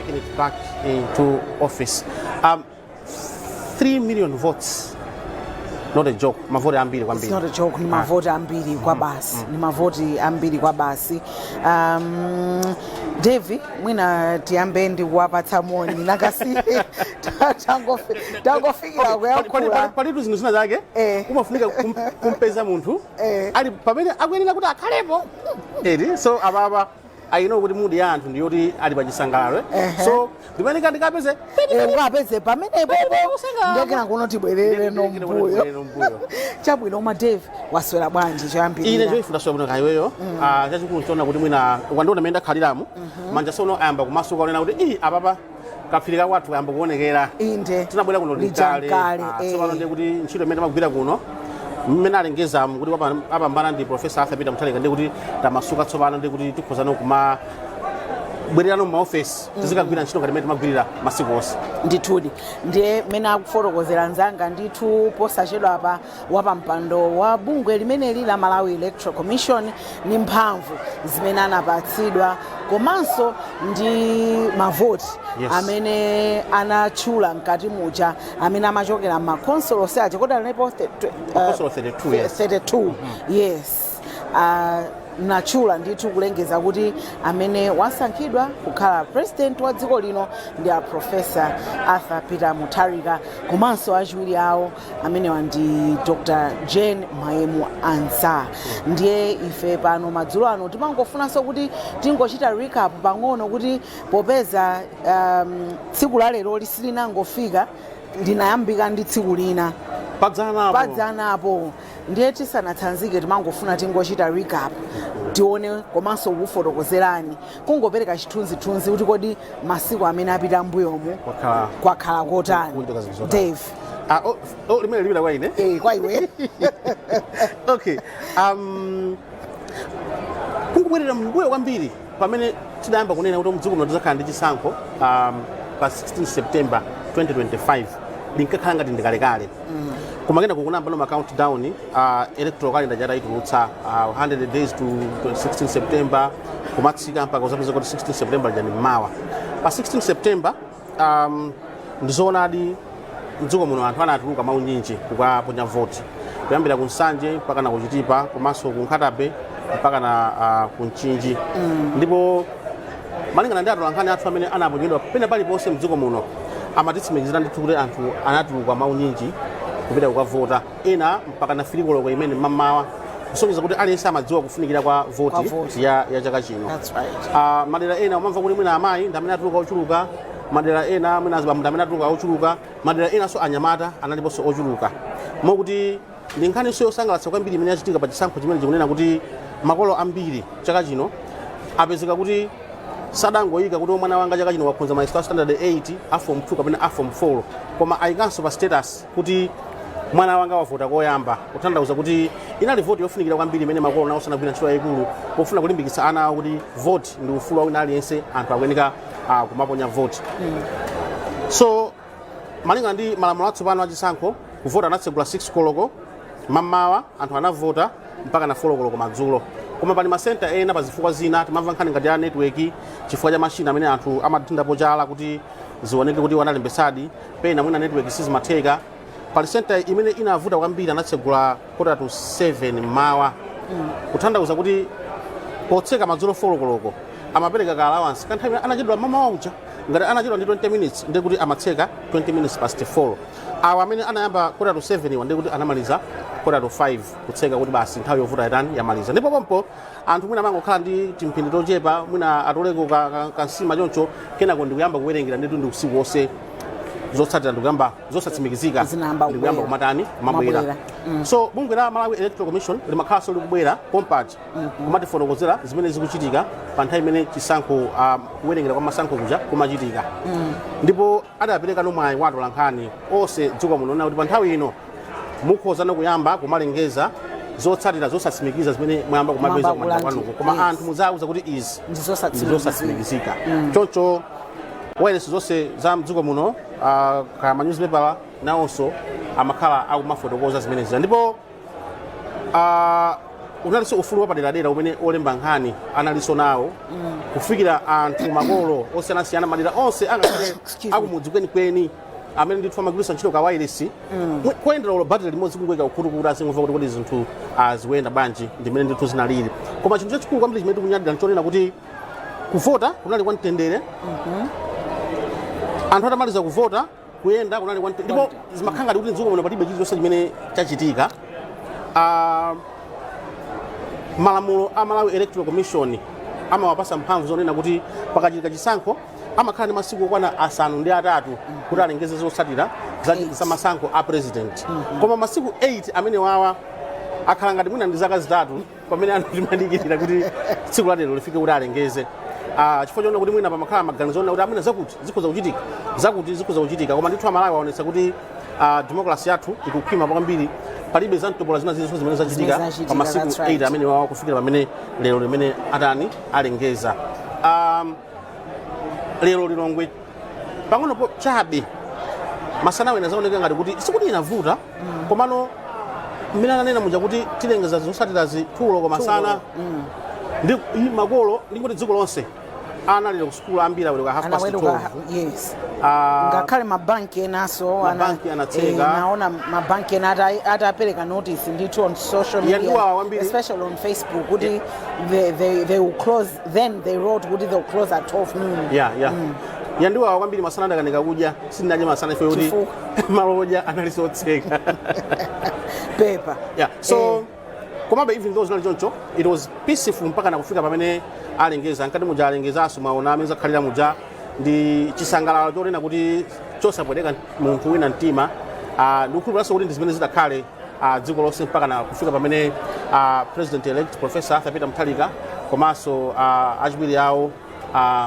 Taken it back into office. 3 million votes, not a joke. Mavoti ambiri It's kwambiri. not a joke, ni mavoti ambiri kwa basi, ni mavoti ambiri kwa basi. Devi, mwina tiyambe ndi kuwapatsa moni nakasi tangofikira kuyankhula. Palitu zinthu zina zake umafunika kumpeza munthu ali pamene akuyenera kuti akhalepo eti. So apapa I know kuti mood ya anthu ndiyoti ali pachisangalalo, so ndimayeneka ndikapeze Ukapeze pamenepopo, ndekena kuno tibwerere nombuyo. Mbuyo. Chabwino, uma Dave, waswera bwanji Ine choyambirira? choifuna bwino kaiweyo. Chachikulu nchiona kuti mwina ukandiona mmene ndakhaliramu, manja sono ayamba kumasuka, unena kuti ii, apapa kaphiri kakwathu kayamba kuonekera. Tinabwera kuno Lija likale. nkale, Tsopano ndiye kuti ntchito imene timagwira kuno, mmene alengezamu kuti apambana ndi Professor Arthur Peter Mutharika, ndiye kuti tamasuka tsopano, ndiye kuti tikhozano kuma bwererano mumaofesi, tizikagwira ntchito ngati mmene timagwirira masiku onse. Ndithudi, ndiye mmene akufotokozera nzanga ndithu, posachedwa apa wapampando wa bungwe limeneli la Malawi Electoral Commission ni mphamvu zimene anapatsidwa komanso ndi mavoti amene anatchula mkati muja, amene amachokera m'makhonsolo aja, kodi alipo Makhonsolo 32, yes. 32, yes. Natchula ndithu kulengeza kuti amene wasankhidwa kukhala president wa dziko lino ndi a Professor Arthur Peter Mutharika, komanso achiwiri awo amenewa ndi Dr Jane Mayemu Ansah. Ndiye ife pano madzulo ano timangofunanso kuti tingochita recap pang'ono, kuti popeza tsiku la lero silinangofika, linayambika ndi tsiku lina padzanapo. Padzanapo. Ndiye tisanatsanzike, timangofuna tingochita recap, tione komanso kufotokozerani, kungopereka chithunzithunzi kuti kodi masiku amene apita mbuyomu kwakhala kwakhala kotani. Kuchitika zinthu zotani. Dave. Ah, oh, limene lipita kwa ine? Eh, kwa iwe. Okay, kungobwerera mbuyo kwambiri, pamene tidayamba kunena kuti mdziko muno tidzakhala ndi chisankho pa 16 September 2025, linkakhala ngati ndikalekale. Koma kena kukunamba no ma countdown, electoral calendar chatayitulutsa, 100 days to 16 September, kumatsika mpaka uzapeza kuti 16 September lija ndi mmawa. Pa 16 September, ndizoonadi, mdziko muno anthu anatuluka maunyinji kukaponya voti, kuyambira ku Nsanje mpaka na kuchitipa, komanso ku Nkhata Bay mpaka na ku Mchinji. Ndipo malingana ndi atolankhani athu amene anaponyedwa pena paliponse mdziko muno, amatitsimikizira ndithu kuti anthu anatuluka maunyinji kupita kukavota, ena mpaka na 3 koloko imene mmamawa, kusonyeza kuti aliyense amadziwa kufunikira kwa Kwa voti voti. ya chaka chino. That's right. Madera ena umamva kuti mwina amayi ndi amene atuluka ochuluka, madera ena mwina azibambo ndi amene atuluka ochuluka, madera enanso anyamata analiponso ochuluka. Mokuti ndi nkhaniso yosangalatsa kwambiri imene yachitika pa chisankho chimene chikunena kuti makolo ambiri chaka chino apezeka kuti sadangoyika kuti mwana wanga chaka chino wakhonza mayeso a standard 8, a form 2 kapena a form 4, koma ayikanso pa status kuti mwana wanga wavota koyamba, kutanthauza kuti inali voti yofunikira kwambiri imene makolo nawo sanagwira ntchito yayikulu pofuna kulimbikitsa ana awo kuti voti ndi ufulu wa wina aliyense, anthu akuyeneka kumaponya voti. So malingana ndi malamulo atsopano achisankho, kuvota anatsegula 6 koloko mammawa, anthu anavota mpaka na 4 koloko madzulo. Koma pali masenta ena, pa zifukwa zina, timamva nkhani ngati ya network, chifukwa cha mashina amene anthu amadindapo chala kuti zioneke kuti wanalembesadi, pena mwina network sizimatheka. Pali senta imene inavuta kwambiri, anatsegula 6:45 mmawa, kutanthauza kuti potseka madzulo 4 koloko amapereka ka allowance kanthawi anachedwa mamawa uja. Ngati anachedwa ndi 20 minutes, ndiye kuti amatseka 20 minutes past 4. Awa amene anayamba 6:45 iwa, ndiye kuti anamaliza 4:45 kutseka, kuti basi, nthawi yovuta itani, yamaliza. Ndipo pompo anthu mwina amangokhala ndi timphindi tochepa, mwina atoleko kansima choncho, kenako ndikuyamba kuwerengera. Nditu ndi usiku wonse, zotsatira ndikuyamba zosatsimikizika Zinayamba ndikuyamba kubwera. kumatani, kumabwera. Kumabwera. So bungwe la Malawi Electoral Commission limakhalanso likubwera pompaja kumatifotokozera zimene zikuchitika pa nthawi imene chisankho, kuwerengera kwa masankho kuja kumachitika. Ndipo adapereka mwayi wa atolankhani onse dziko muno na kuti pa nthawi ino mukhozana kuyamba kumalengeza zotsatira zosatsimikiza zimene mwayamba kumapeza Mwamba kumanja kulandira. kwanuko, koma anthu mudzawuza kuti izi Ndi zosatsimikizika. ndizosatsimikizika. Choncho wireless zonse za mdziko muno, kaya ma newspaper nawonso amakhala akumafotokoza zimenezi. Ndipo Unalinso ufulu wapaderadera umene olemba nkhani analinso nawo kufikira anthu makolo osiyanasiyana, madera onse, angakhale Excuse me. akumudzi kwenikweni, amene ndithu amagwiritsa ntchito kawayilesi kuyendera ulo battery limodzi, kungoyika kukhutu kuti azingomva kuti kodi zinthu zikuyenda bwanji. Ndimene ndithu zinalili. Koma chinthu chachikulu kwambiri chimene tikunyadira nchonena kuti kuvota kunali kwa mtendere. Anthu atamaliza kuvota, kuyenda kunali kwa mtendere, ndipo zimakhala ngati kuti mdziko muno palibe chilichonse chimene chachitika. Malamulo a Malawi Electoral Commission amawapasa mphamvu zonena kuti pakachitika chisankho amakhala ndi masiku okwana 8 kuti alengeze zotsatira za masankho a president. Koma masiku 8 amene wawa akhala ngati mwina ndi zaka 3, pamene anthu timadikirira kuti tsiku lalero lifike kuti alengeze, chifukwa choona kuti mwina pamakhala maganizo onena kuti amene zakuti zikhoza kuchitika, zakuti zikhoza kuchitika. Koma ndithu Amalawi aonetsa kuti democracy yathu ikukhwima kwambiri. Palibe zamtopola zina zilizonse zimene zachitika Zimene zachitika, pa masiku that's right. 8 amene wawa kufikira pamene lero limene atani, alengeza. Lero Lilongwe pang'onopo chabe masana wena zaoneka ngati kuti sikuti inavuta, komano mmene ananena muja kuti tilengeza zotsatirazi 2 koloko masana, ndi makolo ndikuti dziko lonse analira ku sukulu, ambiri aweruka half past Anaweruka. 12. Yes, ngakhale mabanki enaso Mabanki anatseka. Naona mabanki ena atapereka notice ndithu on social media, Yandiwawa kwambiri. especially on Facebook, kuti they will close. Then they wrote kuti they will close at 12 noon. Yeah, yandiwawa kwambiri. Masana ndakanika kudya, sindinadye masana ife kuti Chifukwa? malo odya analisotseka. Pepa. Yeah, so komabe, even though zinali choncho, it was peaceful mpaka nakufika pamene alengeza. Nkati muja alengezanso, mwaona amene zakhalira muja, ndi chisangalalo chonena kuti chosapweteka munthu wina mtima. Ndikukhulupiriranso kuti ndi zimene zidakhale dziko lonse mpaka na kufika pamene President elect Professor Arthur Peter Mutharika komanso achiwiri awo,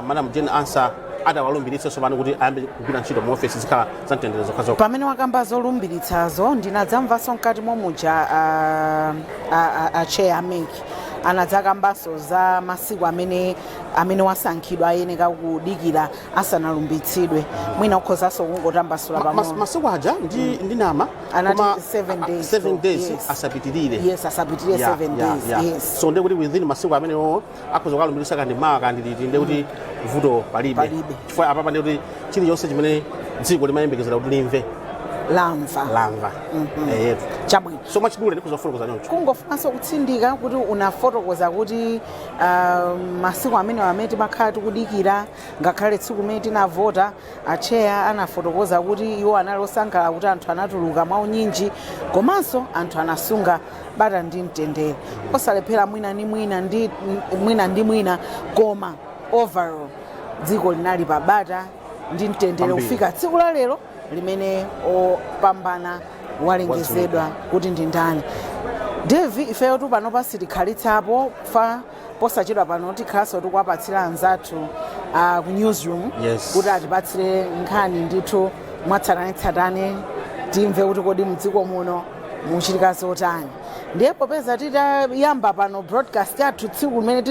Madam Jane Ansah, atawalumbiritsenso pano kuti ayambe kugwira ntchito mu ofesi, zikhala zamtendere zokhazokha. Pamene wakamba zolumbiritsazo, ndinadzamvanso mkati momuja a chair a MEC anadzakambanso za masiku amene wasankhidwa ayeneka kudikira asanalumbitsidwe. Mwina ukhozanso kungotambasula pang'ono. Masiku aja ndi nama. Anati koma, 7 days 7 though, days, yes. asapitirire. Yes, asapitirire 7 days. Yes. So ndiye kuti within masiku amenewo akhoza kukalumbiritsa kandi mawa kandi liti, ndiye kuti vuto palibe. Palibe. Chifukwa apapa ndiye kuti chilichonse chimene dziko limayembekezera kuti limve lamva. Lamva. Eyetu. Chabwino. So mwachidule ndikuzofotokoza choncho. Kungofunanso kutsindika kuti unafotokoza kuti masiku amene timakhala tikudikira, ngakhale tsiku limene tinavota, a chair anafotokoza kuti iwo anali osangalala kuti anthu anatuluka mwaunyinji, komanso anthu anasunga bata ndi mtendere, osalephera mwina ndi mwina ndi mwina ndi mwina, koma overall dziko linali pa bata ndi mtendere Kwambiri. kufika tsiku la lero limene opambana walengezedwa kuti ndi ndani. Devi, ifeyo tu panopa sitikhalitsapo fa posachedwa pano tikhalanso tikuwapatsira anzathu ku newsroom kuti atipatsire nkhani ndithu mwatsatanetsatane, timve kuti kodi mdziko muno muchitika zotani. Ndiye popeza titayamba pano broadcast yathu tsiku limene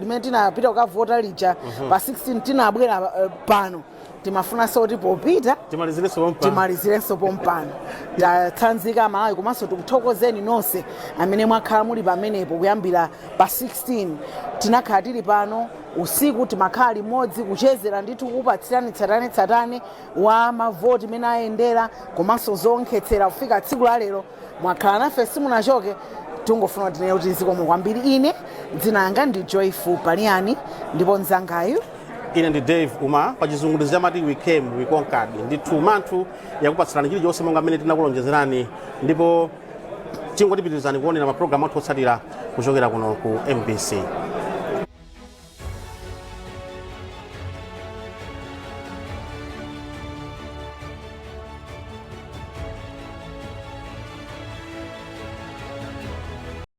limene tinapita kukavota lija pa 16, tinabwera pano, timafunanso kuti popita timalizirenso pompano. Timalizirenso pompano. Tatsanzika Malawi, komanso tikuthokozeni nonse amene mwakhala muli pamenepo kuyambira pa 16. Tinakhala tili pano usiku, timakhala limodzi kuchezera ndithu, kukupatsirani tsatanetsatane wa mavoti imene ayendera komanso zonkhetsera kufika tsiku la lero. Mwakhala nafe, simunachoke. Tungofuna tinene kuti zikomo kwambiri. Ine dzina langa ndi Joyful Paliani, ndipo mzangayu Ine ndi Dave Uma. Pa Chizungu amati "We came, we conquered". Ndithu manthu yakupatsirani chilichonse monga mmene tinakulonjezerani, ndipo tingotipitirizani kuonera mapulogalamu athu otsatira kuchokera kuno ku MBC.